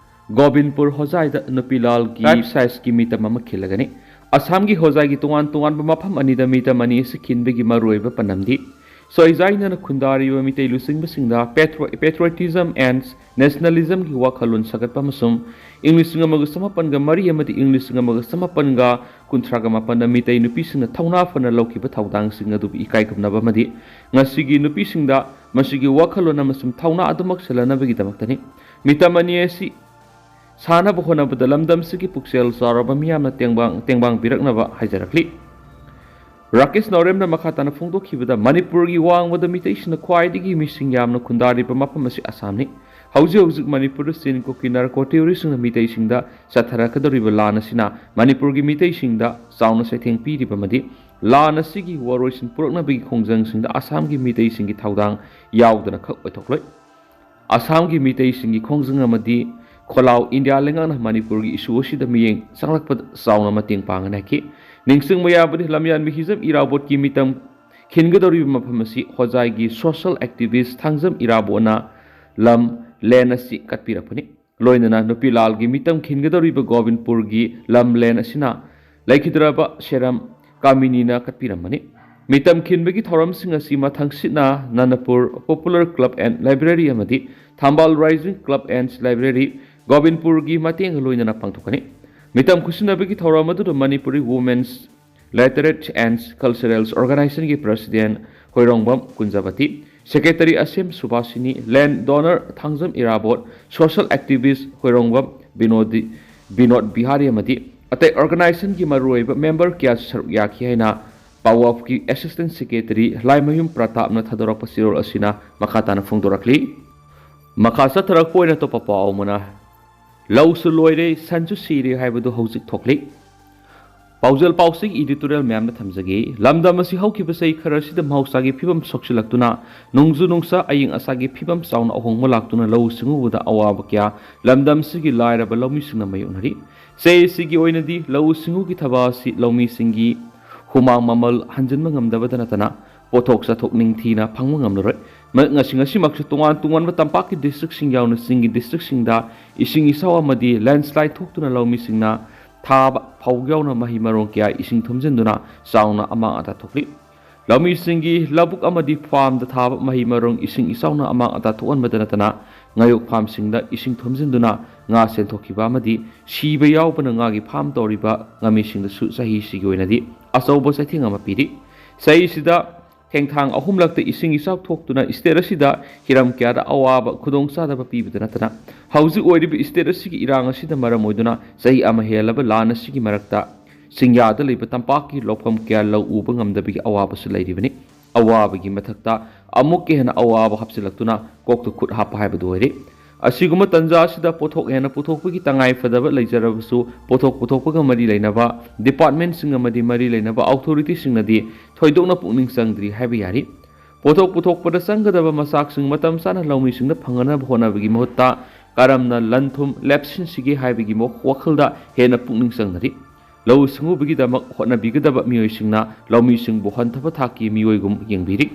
ꯒꯣꯕꯤꯟꯄꯨꯔ ꯍꯣꯖꯥꯏꯗ ꯅꯨꯄꯤꯂꯥꯜꯒꯤ ꯇꯥꯏꯞ ꯁꯥꯏꯖꯀꯤ ꯃꯤꯇꯝ ꯑꯃ ꯈꯤꯜꯂꯒꯅꯤ꯫ ꯑꯁꯥꯝꯒꯤ ꯍꯣꯖꯥꯏꯒꯤ ꯇꯣꯉꯥꯟ ꯇꯣꯉꯥꯟꯕ ꯃꯐꯝ ꯑꯅꯤꯗ ꯃꯤꯇꯝ ꯑꯅꯤ ꯑꯁꯤ ꯈꯤꯟꯕꯒꯤ ꯃꯔꯨꯑꯣꯏꯕ ꯄꯥꯟꯗꯝꯗꯤ ꯁꯣꯏꯖꯥꯏꯅꯅ ꯈꯨꯟꯗꯥꯔꯤꯕ ꯃꯤꯇꯩ ꯂꯨꯆꯤꯡꯕꯁꯤꯡꯗ ꯄꯦꯇ꯭ꯔꯣ-, ꯄꯦꯇ꯭ꯔꯣꯏꯇꯤꯖꯝ ꯑꯦꯟ ꯅꯦꯁꯅꯦꯂꯤꯖꯝꯒꯤ ꯋꯥꯈꯜꯂꯣꯟ ꯁꯥꯒꯠꯄ ꯑꯃꯁꯨꯡ ꯏꯪ ꯂꯤꯁꯤꯡ ꯑꯃꯒ ꯆꯃꯥꯄꯟꯒ ꯃꯔꯤ ꯑꯃꯗꯤ ꯏꯪ ꯂꯤꯁꯤꯡ ꯑꯃꯒ ꯆꯃꯥꯄꯟꯒ ꯀꯨꯟꯊ꯭ꯔꯥꯒ ꯃꯥꯄꯟꯗ ꯃꯤꯇꯩ ꯅꯨꯄꯤꯁꯤꯡꯅ ꯊꯧꯅꯥ ꯐꯅ ꯂꯧꯈꯤꯕ ꯊꯧꯗꯥꯡꯁꯤꯡ ꯑꯗꯨꯕꯨ ꯏꯀꯥꯏ ꯈꯨꯝꯅꯕ ꯑꯃꯗꯤ ꯉꯁꯤꯒꯤ ꯅꯨꯄꯤꯁꯤꯡꯗ ꯃꯁꯤꯒꯤ ꯋꯥꯈꯜꯂꯣꯟ ꯑꯃꯁꯨꯡ ꯊꯧꯅꯥ ꯑꯗꯨꯃꯛ ꯁꯦꯜꯂꯅꯕꯒꯤꯗꯃꯛꯇꯅꯤ꯫ ꯃꯤꯇꯝ ꯑꯅꯤ ꯑꯁꯤ ꯁꯥꯟꯅꯕ ꯍꯣꯠꯅꯕꯗ ꯂꯝꯗꯝꯁꯤꯒꯤ ꯄꯨꯛꯆꯦꯜ ꯆꯥꯎꯔꯕ ꯃꯤꯌꯥꯝꯅ ꯇꯦꯡꯕꯥꯡ-, ꯇꯦꯡꯕꯥꯡ ꯄꯤꯔꯛꯅꯕ ꯍꯥꯏꯖꯔꯛꯂꯤ꯫ ꯔꯥꯀꯦꯁ ꯅꯥꯎꯔꯦꯝꯅ ꯃꯈꯥ ꯇꯥꯅ ꯐꯣꯡꯗꯣꯛꯈꯤꯕꯗ, ꯃꯅꯤꯄꯨꯔꯒꯤ ꯋꯥꯡꯃꯗ ꯃꯤꯇꯩꯁꯤꯡꯅ ꯈ꯭ꯋꯥꯏꯗꯒꯤ ꯃꯤꯁꯤꯡ ꯌꯥꯝꯅ ꯈꯨꯟꯗꯥꯔꯤꯕ ꯃꯐꯝ ꯑꯁꯤ ꯑꯁꯥꯝꯅꯤ꯫ ꯍꯧꯖꯤꯛ ꯍꯧꯖꯤꯛ ꯃꯅꯤꯄꯨꯔꯗ ꯆꯤꯟ ꯀꯨꯀꯤ ꯅꯥꯔꯀꯣ ꯇꯦꯔꯣꯔꯤꯁꯁꯤꯡꯅ ꯃꯤꯇꯩꯁꯤꯡꯗ ꯆꯠꯊꯔꯛꯀꯗꯧꯔꯤꯕ ꯂꯥꯟ ꯑꯁꯤꯅ ꯃꯅꯤꯄꯨꯔꯒꯤ ꯃꯤꯇꯩꯁꯤꯡꯗ ꯆꯥꯎꯅ ꯆꯩꯊꯦꯡ ꯄꯤꯔꯤꯕ ꯑꯃꯗꯤ ꯂꯥꯟ ꯑꯁꯤꯒꯤ ꯋꯥꯔꯣꯏꯁꯤꯟ ꯄꯨꯔꯛꯅꯕꯒꯤ ꯈꯣꯡꯖꯪꯁꯤꯡꯗ ꯑꯁꯥꯝꯒꯤ ꯃꯤꯇꯩꯁꯤꯡꯒꯤ ꯊꯧꯗꯥꯡ ꯌꯥꯎꯗꯅ ꯈꯛ ꯑꯣꯏꯊꯣꯛꯂꯣꯏ꯫ ꯑꯁꯥꯝꯒꯤ ꯃꯤꯇꯩꯁꯤꯡꯒꯤ ꯈꯣꯡꯖꯪ ꯑꯃꯗꯤ ꯈꯣꯂꯥꯎ ꯏꯟꯗꯤꯌꯥ ꯂꯩꯉꯥꯛꯅ ꯃꯅꯤꯄꯨꯔꯒꯤ ꯏꯁꯨ ꯑꯁꯤꯗ ꯃꯤꯠꯌꯦꯡ ꯆꯪꯂꯛꯄꯗ ꯆꯥꯎꯅ ꯃꯇꯦꯡ ꯄꯥꯡꯒꯅꯤ ꯍꯥꯏꯈꯤ꯫ ꯅꯤꯡꯁꯤꯡꯕ ꯌꯥꯕꯗꯤ, ꯂꯝꯌꯥꯟꯕ ꯍꯤꯖꯝ ꯏꯔꯥꯕꯣꯠꯀꯤ ꯃꯤꯇꯝ ꯈꯤꯟꯒꯗꯧꯔꯤꯕ ꯃꯐꯝ ꯑꯁꯤ ꯍꯣꯖꯥꯏꯒꯤ ꯁꯣꯁꯤꯌꯦꯜ ꯑꯦꯛꯇꯤꯚꯤꯁ ꯊꯥꯡꯖꯝ ꯏꯔꯥꯕꯣꯠꯅ ꯂꯝ, ꯂꯦꯟ ꯑꯁꯤ ꯀꯠꯄꯤꯔꯛꯄꯅꯤ꯫ ꯂꯣꯏꯅꯅ ꯅꯨꯄꯤꯂꯥꯜꯒꯤ ꯃꯤꯇꯝ ꯈꯤꯟꯒꯗꯧꯔꯤꯕ ꯒꯣꯕꯤꯟꯄꯨꯔꯒꯤ ꯂꯝ, ꯂꯦꯟ ꯑꯁꯤꯅ ꯂꯩꯈꯤꯗ꯭ꯔꯕ ꯁꯦꯔꯝ ꯀꯥꯃꯤꯅꯤꯅ ꯀꯠꯄꯤꯔꯝꯕꯅꯤ꯫ ꯃꯤꯇꯝ ꯈꯤꯟꯕꯒꯤ ꯊꯧꯔꯝꯁꯤꯡ ꯑꯁꯤ ꯃꯊꯪꯁꯤꯠꯅ Nanapur popular club and library ꯑꯃꯗꯤ Thambal rising club and library, ꯒꯣꯕꯤꯟꯄꯨꯔꯒꯤ ꯃꯇꯦꯡꯒ ꯂꯣꯏꯅꯅ ꯄꯥꯡꯊꯣꯛꯀꯅꯤ꯫ ꯃꯤꯇꯝ ꯈꯨꯠꯁꯤꯟꯅꯕꯒꯤ ꯊꯧꯔꯝ ꯑꯗꯨꯗ Manipuri women's literary and cultural ꯑꯣꯔꯒꯅꯥꯏꯖꯦꯁꯟꯒꯤ president Hoirongbam Kunjabati, secretary Asem Subhashini, land donor Thangjam Irabot, social activist Hoirongbam Binodi-, Binod Bihari ꯑꯃꯗꯤ ꯑꯇꯩ ꯑꯣꯔꯒꯅꯥꯏꯖꯦꯁꯟꯒꯤ ꯃꯔꯨꯑꯣꯏꯕ ꯃꯦꯝꯕꯔ ꯀꯌꯥꯁꯨ ꯁꯔꯨꯛ ꯌꯥꯈꯤ ꯍꯥꯏꯅ ꯄꯥꯎ ꯑꯣꯐꯀꯤ ꯑꯦꯁꯤꯁꯇꯦꯟꯠ ꯁꯦꯀ꯭ꯔꯦꯇꯔꯤ ꯂꯥꯏꯃꯌꯨꯝ ꯄ꯭ꯔꯇꯥꯞꯅ ꯊꯥꯗꯣꯔꯛꯄ ꯆꯦꯔꯣꯜ ꯑꯁꯤꯅ ꯃꯈꯥ ꯇꯥꯅ ꯐꯣꯡꯗꯣꯔꯛꯂꯤ꯫ ꯃꯈꯥ ꯆꯠꯊꯔꯛꯄ ꯑꯣꯏꯅ ꯑꯇꯣꯞꯄ ꯄꯥꯎ ꯑꯃꯅ, ꯂꯧꯁꯨ ꯂꯣꯏꯔꯦ, ꯁꯟꯁꯨ ꯁꯤꯔꯦ ꯍꯥꯏꯕꯗꯨ ꯍꯧꯖꯤꯛ ꯊꯣꯛꯂꯤ꯫ ꯄꯥꯎꯖꯦꯜ ꯄꯥꯎꯁꯤꯒꯤ editorial ꯃꯌꯥꯝꯗ ꯊꯝꯖꯒꯦ꯫ ꯂꯝꯗꯝ ꯑꯁꯤ ꯍꯧꯈꯤꯕ ꯆꯍꯤ ꯈꯔꯁꯤꯗ ꯃꯍꯧꯁꯥꯒꯤ ꯐꯤꯕꯝ ꯁꯣꯛꯆꯤꯜꯂꯛꯇꯨꯅ, ꯅꯣꯡꯖꯨ ꯅꯨꯡꯁꯥ ꯑꯏꯪ ꯑꯁꯥꯒꯤ ꯐꯤꯕꯝ ꯆꯥꯎꯅ ꯑꯍꯣꯡꯕ ꯂꯥꯛꯇꯨꯅ ꯂꯧꯎ ꯁꯤꯡꯎꯕꯗ ꯑꯋꯥꯕ ꯀꯌꯥ ꯂꯝꯗꯝꯁꯤꯒꯤ ꯂꯥꯏꯔꯕ ꯂꯧꯃꯤꯁꯤꯡꯅ ꯃꯥꯌꯣꯛꯅꯔꯤ꯫ ꯆꯍꯤ ꯑꯁꯤꯒꯤ ꯑꯣꯏꯅꯗꯤ ꯂꯧꯎ ꯁꯤꯡꯎꯒꯤ ꯊꯕꯛ ꯑꯁꯤ ꯂꯧꯃꯤꯁꯤꯡꯒꯤ ꯍꯨꯃꯥꯡ ꯃꯃꯜ ꯍꯟꯖꯤꯟꯕ ꯉꯝꯗꯕꯗ ꯅꯠꯇꯅ, ꯄꯣꯠꯊꯣꯛ ꯆꯥꯊꯣꯛ ꯅꯤꯡꯊꯤꯅ ꯐꯪꯕ ꯉꯝꯂꯔꯣꯏ꯫ ꯃ-, ꯉꯁꯤ, ꯉꯁꯤꯃꯛꯁꯨ ꯇꯣꯉꯥꯟ ꯇꯣꯉꯥꯟꯕ ꯇꯝꯄꯥꯛꯀꯤ districtꯁꯤꯡ ꯌꯥꯎꯅ ꯆꯤꯡꯒꯤ districtꯁꯤꯡꯗ ꯏꯁꯤꯡ ꯏꯆꯥꯎ ꯑꯃꯗꯤ landslide ꯊꯣꯛꯇꯨꯅ ꯂꯧꯃꯤꯁꯤꯡꯅ ꯊꯥꯕ ꯐꯧ ꯌꯥꯎꯅ ꯃꯍꯩ ꯃꯔꯣꯡ ꯀꯌꯥ ꯏꯁꯤꯡ ꯊꯨꯝꯖꯤꯟꯗꯨꯅ ꯆꯥꯎꯅ ꯑꯃꯥꯡ ꯑꯇꯥ ꯊꯣꯛꯂꯤ꯫ ꯂꯧꯃꯤꯁꯤꯡꯒꯤ ꯂꯧꯕꯨꯛ ꯑꯃꯗꯤ farmꯗ ꯊꯥꯕ ꯃꯍꯩ ꯃꯔꯣꯡ ꯏꯁꯤꯡ ꯏꯆꯥꯎꯅ ꯑꯃꯥꯡ ꯑꯇꯥ ꯊꯣꯛꯍꯟꯕꯗ ꯅꯠꯇꯅ, ꯉꯥꯌꯣꯛ farmꯁꯤꯡꯗ ꯏꯁꯤꯡ ꯊꯨꯝꯖꯤꯟꯗꯨꯅ ꯉꯥ ꯁꯦꯟꯊꯣꯛꯈꯤꯕ ꯑꯃꯗꯤ ꯁꯤꯕ ꯌꯥꯎꯕꯅ ꯉꯥꯒꯤ farm ꯇꯧꯔꯤꯕ ꯉꯥꯃꯤꯁꯤꯡꯗꯁꯨ ꯆꯍꯤꯁꯤꯒꯤ ꯑꯣꯏꯅꯗꯤ ꯑꯆꯧꯕ ꯆꯩꯊꯦꯡ ꯑꯃ ꯄꯤꯔꯤ꯫ ꯆꯍꯤꯁꯤꯗ ꯊꯦꯡꯊꯥꯡ ꯑꯍꯨꯝꯂꯛꯇ ꯏꯁꯤꯡ ꯏꯆꯥꯎ ꯊꯣꯛꯇꯨꯅ state ꯑꯁꯤꯗ ꯍꯤꯔꯝ ꯀꯌꯥꯗ ꯑꯋꯥꯕ ꯈꯨꯗꯣꯡꯆꯥꯗꯕ ꯄꯤꯕꯗ ꯅꯠꯇꯅ, ꯍꯧꯖꯤꯛ ꯑꯣꯏꯔꯤꯕ state ꯑꯁꯤꯒꯤ ꯏꯔꯥꯡ ꯑꯁꯤꯅ ꯃꯔꯝ ꯑꯣꯏꯗꯨꯅ ꯆꯍꯤ ꯑꯃ ꯍꯦꯜꯂꯕ ꯂꯥꯟ ꯑꯁꯤꯒꯤ ꯃꯔꯛꯇ ꯆꯤꯡꯌꯥꯗ ꯂꯩꯕ ꯇꯝꯄꯥꯛꯀꯤ ꯂꯧꯐꯝ ꯀꯌꯥ ꯂꯧ ꯎꯕ ꯉꯝꯗꯕꯒꯤ ꯑꯋꯥꯕꯁꯨ ꯂꯩꯔꯤꯕꯅꯤ꯫ ꯑꯋꯥꯕꯒꯤ ꯃꯊꯛꯇ ꯑꯃꯨꯛꯀ ꯍꯦꯟꯅ ꯑꯋꯥꯕ ꯍꯥꯞꯆꯤꯜꯂꯛꯇꯨꯅ ꯀꯣꯛꯇ ꯈꯨꯠ ꯍꯥꯞꯄ ꯍꯥꯏꯕꯗꯨ ꯑꯣꯏꯔꯦ꯫ ꯑꯁꯤꯒꯨꯝꯕ ꯇꯥꯟꯖꯥ ꯑꯁꯤꯗ ꯄꯣꯠꯊꯣꯛ ꯍꯦꯟꯅ ꯄꯨꯊꯣꯛꯄꯒꯤ ꯇꯉꯥꯏ ꯐꯗꯕ ꯂꯩꯖꯔꯕꯁꯨ, ꯄꯣꯠꯊꯣꯛ ꯄꯨꯊꯣꯛꯄꯒ ꯃꯔꯤ ꯂꯩꯅꯕ departmentꯁꯤꯡ ꯑꯃꯗꯤ ꯃꯔꯤ ꯂꯩꯅꯕ authorityꯁꯤꯡꯅꯗꯤ ꯊꯣꯏꯗꯣꯛꯅ ꯄꯨꯛꯅꯤꯡ ꯆꯪꯗ꯭ꯔꯤ ꯍꯥꯏꯕ ꯌꯥꯔꯤ꯫ ꯄꯣꯠꯊꯣꯛ ꯄꯨꯊꯣꯛꯄꯗ ꯆꯪꯒꯗꯕ ꯃꯆꯥꯛꯁꯤꯡ ꯃꯇꯝ ꯆꯥꯅ ꯂꯧꯃꯤꯁꯤꯡꯗ ꯐꯪꯅꯅꯕ ꯍꯣꯠꯅꯕꯒꯤ ꯃꯍꯨꯠꯇ, ꯀꯔꯝꯅ ꯂꯟ ꯊꯨꯝ ꯂꯦꯞꯁꯤꯟꯁꯤꯒꯦ ꯍꯥꯏꯕꯒꯤ ꯃꯣ-, ꯋꯥꯈꯜꯗ ꯍꯦꯟꯅ ꯄꯨꯛꯅꯤꯡ ꯆꯪꯅꯔꯤ꯫ ꯂꯧꯎ ꯁꯤꯡꯎꯕꯒꯤꯗꯃꯛ ꯍꯣꯠꯅꯕꯤꯒꯗꯕ ꯃꯤꯑꯣꯏꯁꯤꯡꯅ ꯂꯧꯃꯤꯁꯤꯡꯕꯨ ꯍꯟꯊꯕ ꯊꯥꯛꯀꯤ ꯃꯤꯑꯣꯏꯒꯨꯝ ꯌꯦꯡꯕꯤꯔꯤ꯫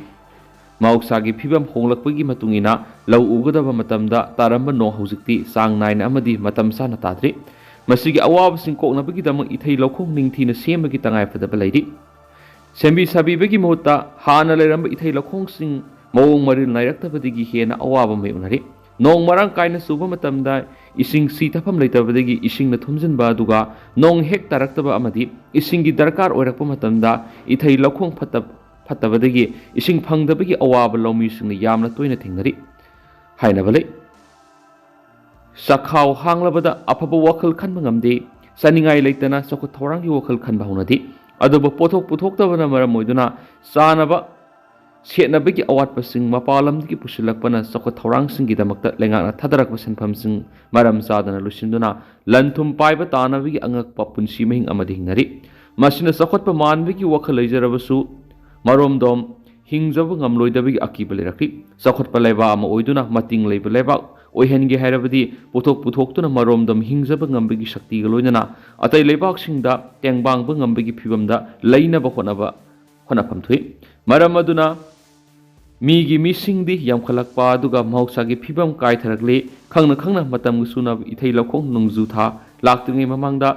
ꯃꯍꯧꯁꯥꯒꯤ ꯐꯤꯕꯝ ꯍꯣꯡꯂꯛꯄꯒꯤ ꯃꯇꯨꯡ ꯏꯟꯅ ꯂꯧ ꯎꯒꯗꯕ ꯃꯇꯝꯗ ꯇꯥꯔꯝꯕ ꯅꯣꯡ ꯍꯧꯖꯤꯛꯇꯤ ꯆꯥꯡ ꯅꯥꯏꯅ ꯑꯃꯗꯤ ꯃꯇꯝ ꯆꯥꯅ ꯇꯥꯗ꯭ꯔꯤ꯫ ꯃꯁꯤꯒꯤ ꯑꯋꯥꯕꯁꯤꯡ ꯀꯣꯛꯅꯕꯒꯤꯗꯃꯛ ꯏꯊꯩ ꯂꯧꯈꯣꯡ ꯅꯤꯡꯊꯤꯅ ꯁꯦꯝꯕꯒꯤ ꯇꯉꯥꯏꯐꯗꯕ ꯂꯩꯔꯤ꯫ ꯁꯦꯝꯕꯤ ꯁꯥꯕꯤꯕꯒꯤ ꯃꯍꯨꯠꯇ ꯍꯥꯟꯅ ꯂꯩꯔꯝꯕ ꯏꯊꯩ ꯂꯧꯈꯣꯡꯁꯤꯡ ꯃꯑꯣꯡ ꯃꯔꯤꯜ ꯅꯥꯏꯔꯛꯇꯕꯗꯒꯤ ꯍꯦꯟꯅ ꯑꯋꯥꯕ ꯃꯥꯌꯣꯛꯅꯔꯤ꯫ ꯅꯣꯡ ꯃꯔꯥꯡ ꯀꯥꯏꯅ ꯆꯨꯕ ꯃꯇꯝꯗ ꯏꯁꯤꯡ ꯁꯤ ꯊꯠꯐꯝ ꯂꯩꯇꯕꯗꯒꯤ ꯏꯁꯤꯡꯅ ꯊꯨꯝꯖꯤꯟꯕ, ꯑꯗꯨꯒ ꯅꯣꯡ ꯍꯦꯛ ꯇꯥꯔꯛꯇꯕ ꯑꯃꯗꯤ ꯏꯁꯤꯡꯒꯤ ꯗꯔꯀꯥꯔ ꯑꯣꯏꯔꯛꯄ ꯃꯇꯝꯗ ꯏꯊꯩ ꯂꯧꯈꯣꯡ ꯐꯠꯇ-, ꯐꯠꯇꯕꯗꯒꯤ ꯏꯁꯤꯡ ꯐꯪꯗꯕꯒꯤ ꯑꯋꯥꯕ ꯂꯧꯃꯤꯁꯤꯡꯅ ꯌꯥꯝꯅ ꯇꯣꯏꯅ ꯊꯦꯡꯅꯔꯤ ꯍꯥꯏꯅꯕ ꯂꯩ꯫ ꯆꯈꯥꯎ ꯍꯥꯡꯂꯕꯗ ꯑꯐꯕ ꯋꯥꯈꯜ ꯈꯟꯕ ꯉꯝꯗꯦ꯫ ꯆꯥꯅꯤꯡꯉꯥꯏ ꯂꯩꯇꯅ ꯆꯥꯎꯈꯠ ꯊꯧꯔꯥꯡꯒꯤ ꯋꯥꯈꯜ ꯈꯟꯕ ꯍꯧꯅꯗꯦ꯫ ꯑꯗꯨꯕꯨ ꯄꯣꯠꯊꯣꯛ ꯄꯨꯊꯣꯛꯇꯕꯅ ꯃꯔꯝ ꯑꯣꯏꯗꯨꯅ ꯆꯥꯅꯕ ꯁꯦꯠꯅꯕꯒꯤ ꯑꯋꯥꯠꯄꯁꯤꯡ ꯃꯄꯥꯟ ꯂꯝꯗꯒꯤ ꯄꯨꯁꯤꯜꯂꯛꯄꯅ ꯆꯥꯎꯈꯠ ꯊꯧꯔꯥꯡꯁꯤꯡꯒꯤꯗꯃꯛꯇ ꯂꯩꯉꯥꯛꯅ ꯊꯥꯗꯔꯛꯄ ꯁꯦꯟꯐꯝꯁꯤꯡ ꯃꯔꯝ ꯆꯥꯗꯅ ꯂꯣꯏꯁꯤꯟꯗꯨꯅ ꯂꯟ ꯊꯨꯝ ꯄꯥꯏꯕ ꯇꯥꯅꯕꯒꯤ ꯑꯉꯛꯄ ꯄꯨꯟꯁꯤ ꯃꯍꯤꯡ ꯑꯃꯗ ꯍꯤꯡꯅꯔꯤ꯫ ꯃꯁꯤꯅ ꯆꯥꯎꯈꯠꯄ ꯃꯥꯟꯕꯒꯤ ꯋꯥꯈꯜ ꯂꯩꯖꯔꯕꯁꯨ, ꯃꯔꯣꯝꯗꯣꯝ ꯍꯤꯡꯖꯕ ꯉꯝꯂꯣꯏꯗꯕꯒꯤ ꯑꯀꯤꯕ ꯂꯩꯔꯛꯂꯤ꯫ ꯆꯥꯎꯈꯠꯄ ꯂꯩꯕꯥꯛ ꯑꯃ ꯑꯣꯏꯗꯨꯅ ꯃꯇꯤꯡ ꯂꯩꯕ ꯂꯩꯕꯥꯛ ꯑꯣꯏꯍꯟꯒꯦ ꯍꯥꯏꯔꯕꯗꯤ, ꯄꯣꯠꯊꯣꯛ ꯄꯨꯊꯣꯛꯇꯨꯅ ꯃꯔꯣꯝꯗꯣꯝ ꯍꯤꯡꯖꯕ ꯉꯝꯕꯒꯤ ꯁꯛꯇꯤꯒ ꯂꯣꯏꯅꯅ ꯑꯇꯩ ꯂꯩꯕꯥꯛꯁꯤꯡꯗ ꯇꯦꯡꯕꯥꯡꯕ ꯉꯝꯕꯒꯤ ꯐꯤꯕꯝꯗ ꯂꯩꯅꯕ ꯍꯣꯠꯅꯕ, ꯍꯣꯠꯅꯐꯝ ꯊꯣꯛꯏ꯫ ꯃꯔꯝ ꯑꯗꯨꯅ ꯃꯤꯒꯤ ꯃꯤꯁꯤꯡꯗꯤ ꯌꯥꯝꯈꯠꯂꯛꯄ ꯑꯗꯨꯒ ꯃꯍꯧꯁꯥꯒꯤ ꯐꯤꯕꯝ ꯀꯥꯏꯊꯔꯛꯂꯤ꯫ ꯈꯪꯅ ꯈꯪꯅ ꯃꯇꯝꯒ ꯆꯨꯅꯕ ꯏꯊꯩ ꯂꯧꯈꯣꯡ ꯅꯣꯡꯖꯨ ꯊꯥ ꯂꯥꯛꯇ꯭ꯔꯤꯉꯩ ꯃꯃꯥꯡꯗ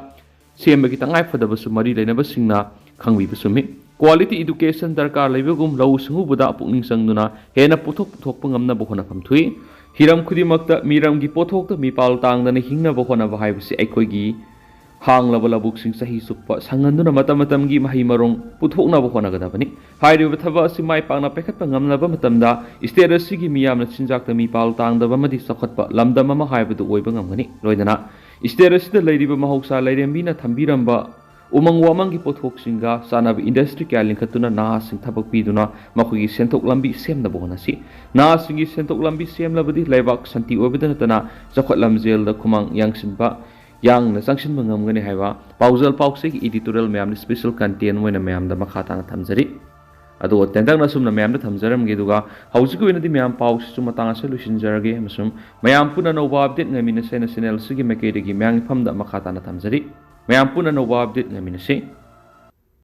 ꯁꯦꯝꯕꯒꯤ ꯇꯉꯥꯏ ꯐꯗꯕꯁꯨ ꯃꯔꯤ ꯂꯩꯅꯕꯁꯤꯡꯅ ꯈꯪꯕꯤꯕ ꯆꯨꯝꯃꯤ꯫ Quality education ꯗꯔꯀꯥꯔ ꯂꯩꯕꯒꯨꯝ ꯂꯧꯎ ꯁꯤꯡꯎꯕꯗ ꯄꯨꯛꯅꯤꯡ ꯆꯪꯗꯨꯅ ꯍꯦꯟꯅ ꯄꯣꯠꯊꯣꯛ ꯄꯨꯊꯣꯛꯄ ꯉꯝꯅꯕ ꯍꯣꯠꯅꯐꯝ ꯊꯣꯛꯏ꯫ ꯍꯤꯔꯝ ꯈꯨꯗꯤꯡꯃꯛꯇ ꯃꯤꯔꯝꯒꯤ ꯄꯣꯠꯊꯣꯛꯇ ꯃꯤꯄꯥꯜ ꯇꯥꯡꯗꯅ ꯍꯤꯡꯅꯕ ꯍꯣꯠꯅꯕ ꯍꯥꯏꯕꯁꯤ ꯑꯩꯈꯣꯏꯒꯤ ꯍꯥꯡꯂꯕ ꯂꯧꯕꯨꯛꯁꯤꯡ ꯆꯍꯤ ꯆꯨꯞꯄ ꯁꯪꯍꯟꯗꯨꯅ ꯃꯇꯝ ꯃꯇꯝꯒꯤ ꯃꯍꯩ ꯃꯔꯣꯡ ꯄꯨꯊꯣꯛꯅꯕ ꯍꯣꯠꯅꯒꯗꯕꯅꯤ꯫ ꯍꯥꯏꯔꯤꯕ ꯊꯕꯛ ꯑꯁꯤ ꯃꯥꯏ ꯄꯥꯛꯅ ꯄꯥꯏꯈꯠꯄ ꯉꯝꯂꯕ ꯃꯇꯝꯗ state ꯑꯁꯤꯒꯤ ꯃꯤꯌꯥꯝꯅ ꯆꯤꯟꯖꯥꯛꯇ ꯃꯤꯄꯥꯜ ꯇꯥꯡꯗꯕ ꯑꯃꯗꯤ ꯆꯥꯎꯈꯠꯄ ꯂꯝꯗꯝ ꯑꯃ ꯍꯥꯏꯕꯗꯨ ꯑꯣꯏꯕ ꯉꯝꯒꯅꯤ꯫ ꯂꯣꯏꯅꯅ state ꯑꯁꯤꯗ ꯂꯩꯔꯤꯕ ꯃꯍꯧꯁꯥ ꯂꯥꯏꯔꯦꯝꯕꯤꯅ ꯊꯝꯕꯤꯔꯝꯕ ꯎꯃꯪ ꯋꯥꯃꯪꯒꯤ ꯄꯣꯠꯊꯣꯛꯁꯤꯡꯒ ꯆꯥꯟꯅꯕ industry ꯀꯌꯥ ꯂꯤꯡꯈꯠꯇꯨꯅ ꯅꯍꯥꯁꯤꯡ ꯊꯕꯛ ꯄꯤꯗꯨꯅ ꯃꯈꯣꯏꯒꯤ ꯁꯦꯟꯊꯣꯛ ꯂꯝꯕꯤ ꯁꯦꯝꯅꯕ ꯍꯣꯠꯅꯁꯤ꯫ ꯅꯍꯥꯁꯤꯡꯒꯤ ꯁꯦꯟꯊꯣꯛ ꯂꯝꯕꯤ ꯁꯦꯝꯂꯕꯗꯤ ꯂꯩꯕꯥꯛ ꯁꯥꯟꯇꯤ ꯑꯣꯏꯕꯗ ꯅꯠꯇꯅ ꯆꯥꯎꯈꯠ ꯂꯝꯖꯦꯜꯗ ꯈꯨꯃꯥꯡ ꯌꯥꯡꯁꯤꯟꯕ, ꯌꯥꯡꯅ ꯆꯪꯁꯤꯟꯕ ꯉꯝꯒꯅꯤ ꯍꯥꯏꯕ ꯄꯥꯎꯖꯦꯜ ꯄꯥꯎꯆꯦꯒꯤ editorial ꯃꯌꯥꯝꯅ special content ꯑꯣꯏꯅ ꯃꯌꯥꯝꯗ ꯃꯈꯥ ꯇꯥꯅ ꯊꯝꯖꯔꯤ꯫ ꯑꯗꯨꯒ ꯇꯦꯟꯇꯛꯅ ꯑꯁꯨꯝꯅ ꯃꯌꯥꯝꯗ ꯊꯝꯖꯔꯝꯒꯦ, ꯑꯗꯨꯒ ꯍꯧꯖꯤꯛꯀꯤ ꯑꯣꯏꯅꯗꯤ ꯃꯌꯥꯝ ꯄꯥꯎꯁꯤꯁꯨ ꯃꯇꯥꯡ ꯑꯁꯤꯗ ꯂꯣꯏꯁꯤꯟꯖꯔꯒꯦ, ꯑꯃꯁꯨꯡ ꯃꯌꯥꯝ ꯄꯨꯟꯅ ꯑꯅꯧꯕ update ꯉꯥꯏꯃꯤꯟꯅꯁꯦ ꯍꯥꯏꯅ channel ꯑꯁꯤꯒꯤ ꯃꯥꯏꯀꯩꯗꯒꯤ ꯃꯌꯥꯝꯒꯤ ꯐꯝꯗ ꯃꯈꯥ ꯇꯥꯅ ꯊꯝꯖꯔꯤ꯫ ꯃꯌꯥꯝ ꯄꯨꯟꯅ ꯑꯅꯧꯕ update ꯉꯥꯏꯃꯤꯟꯅꯁꯤ꯫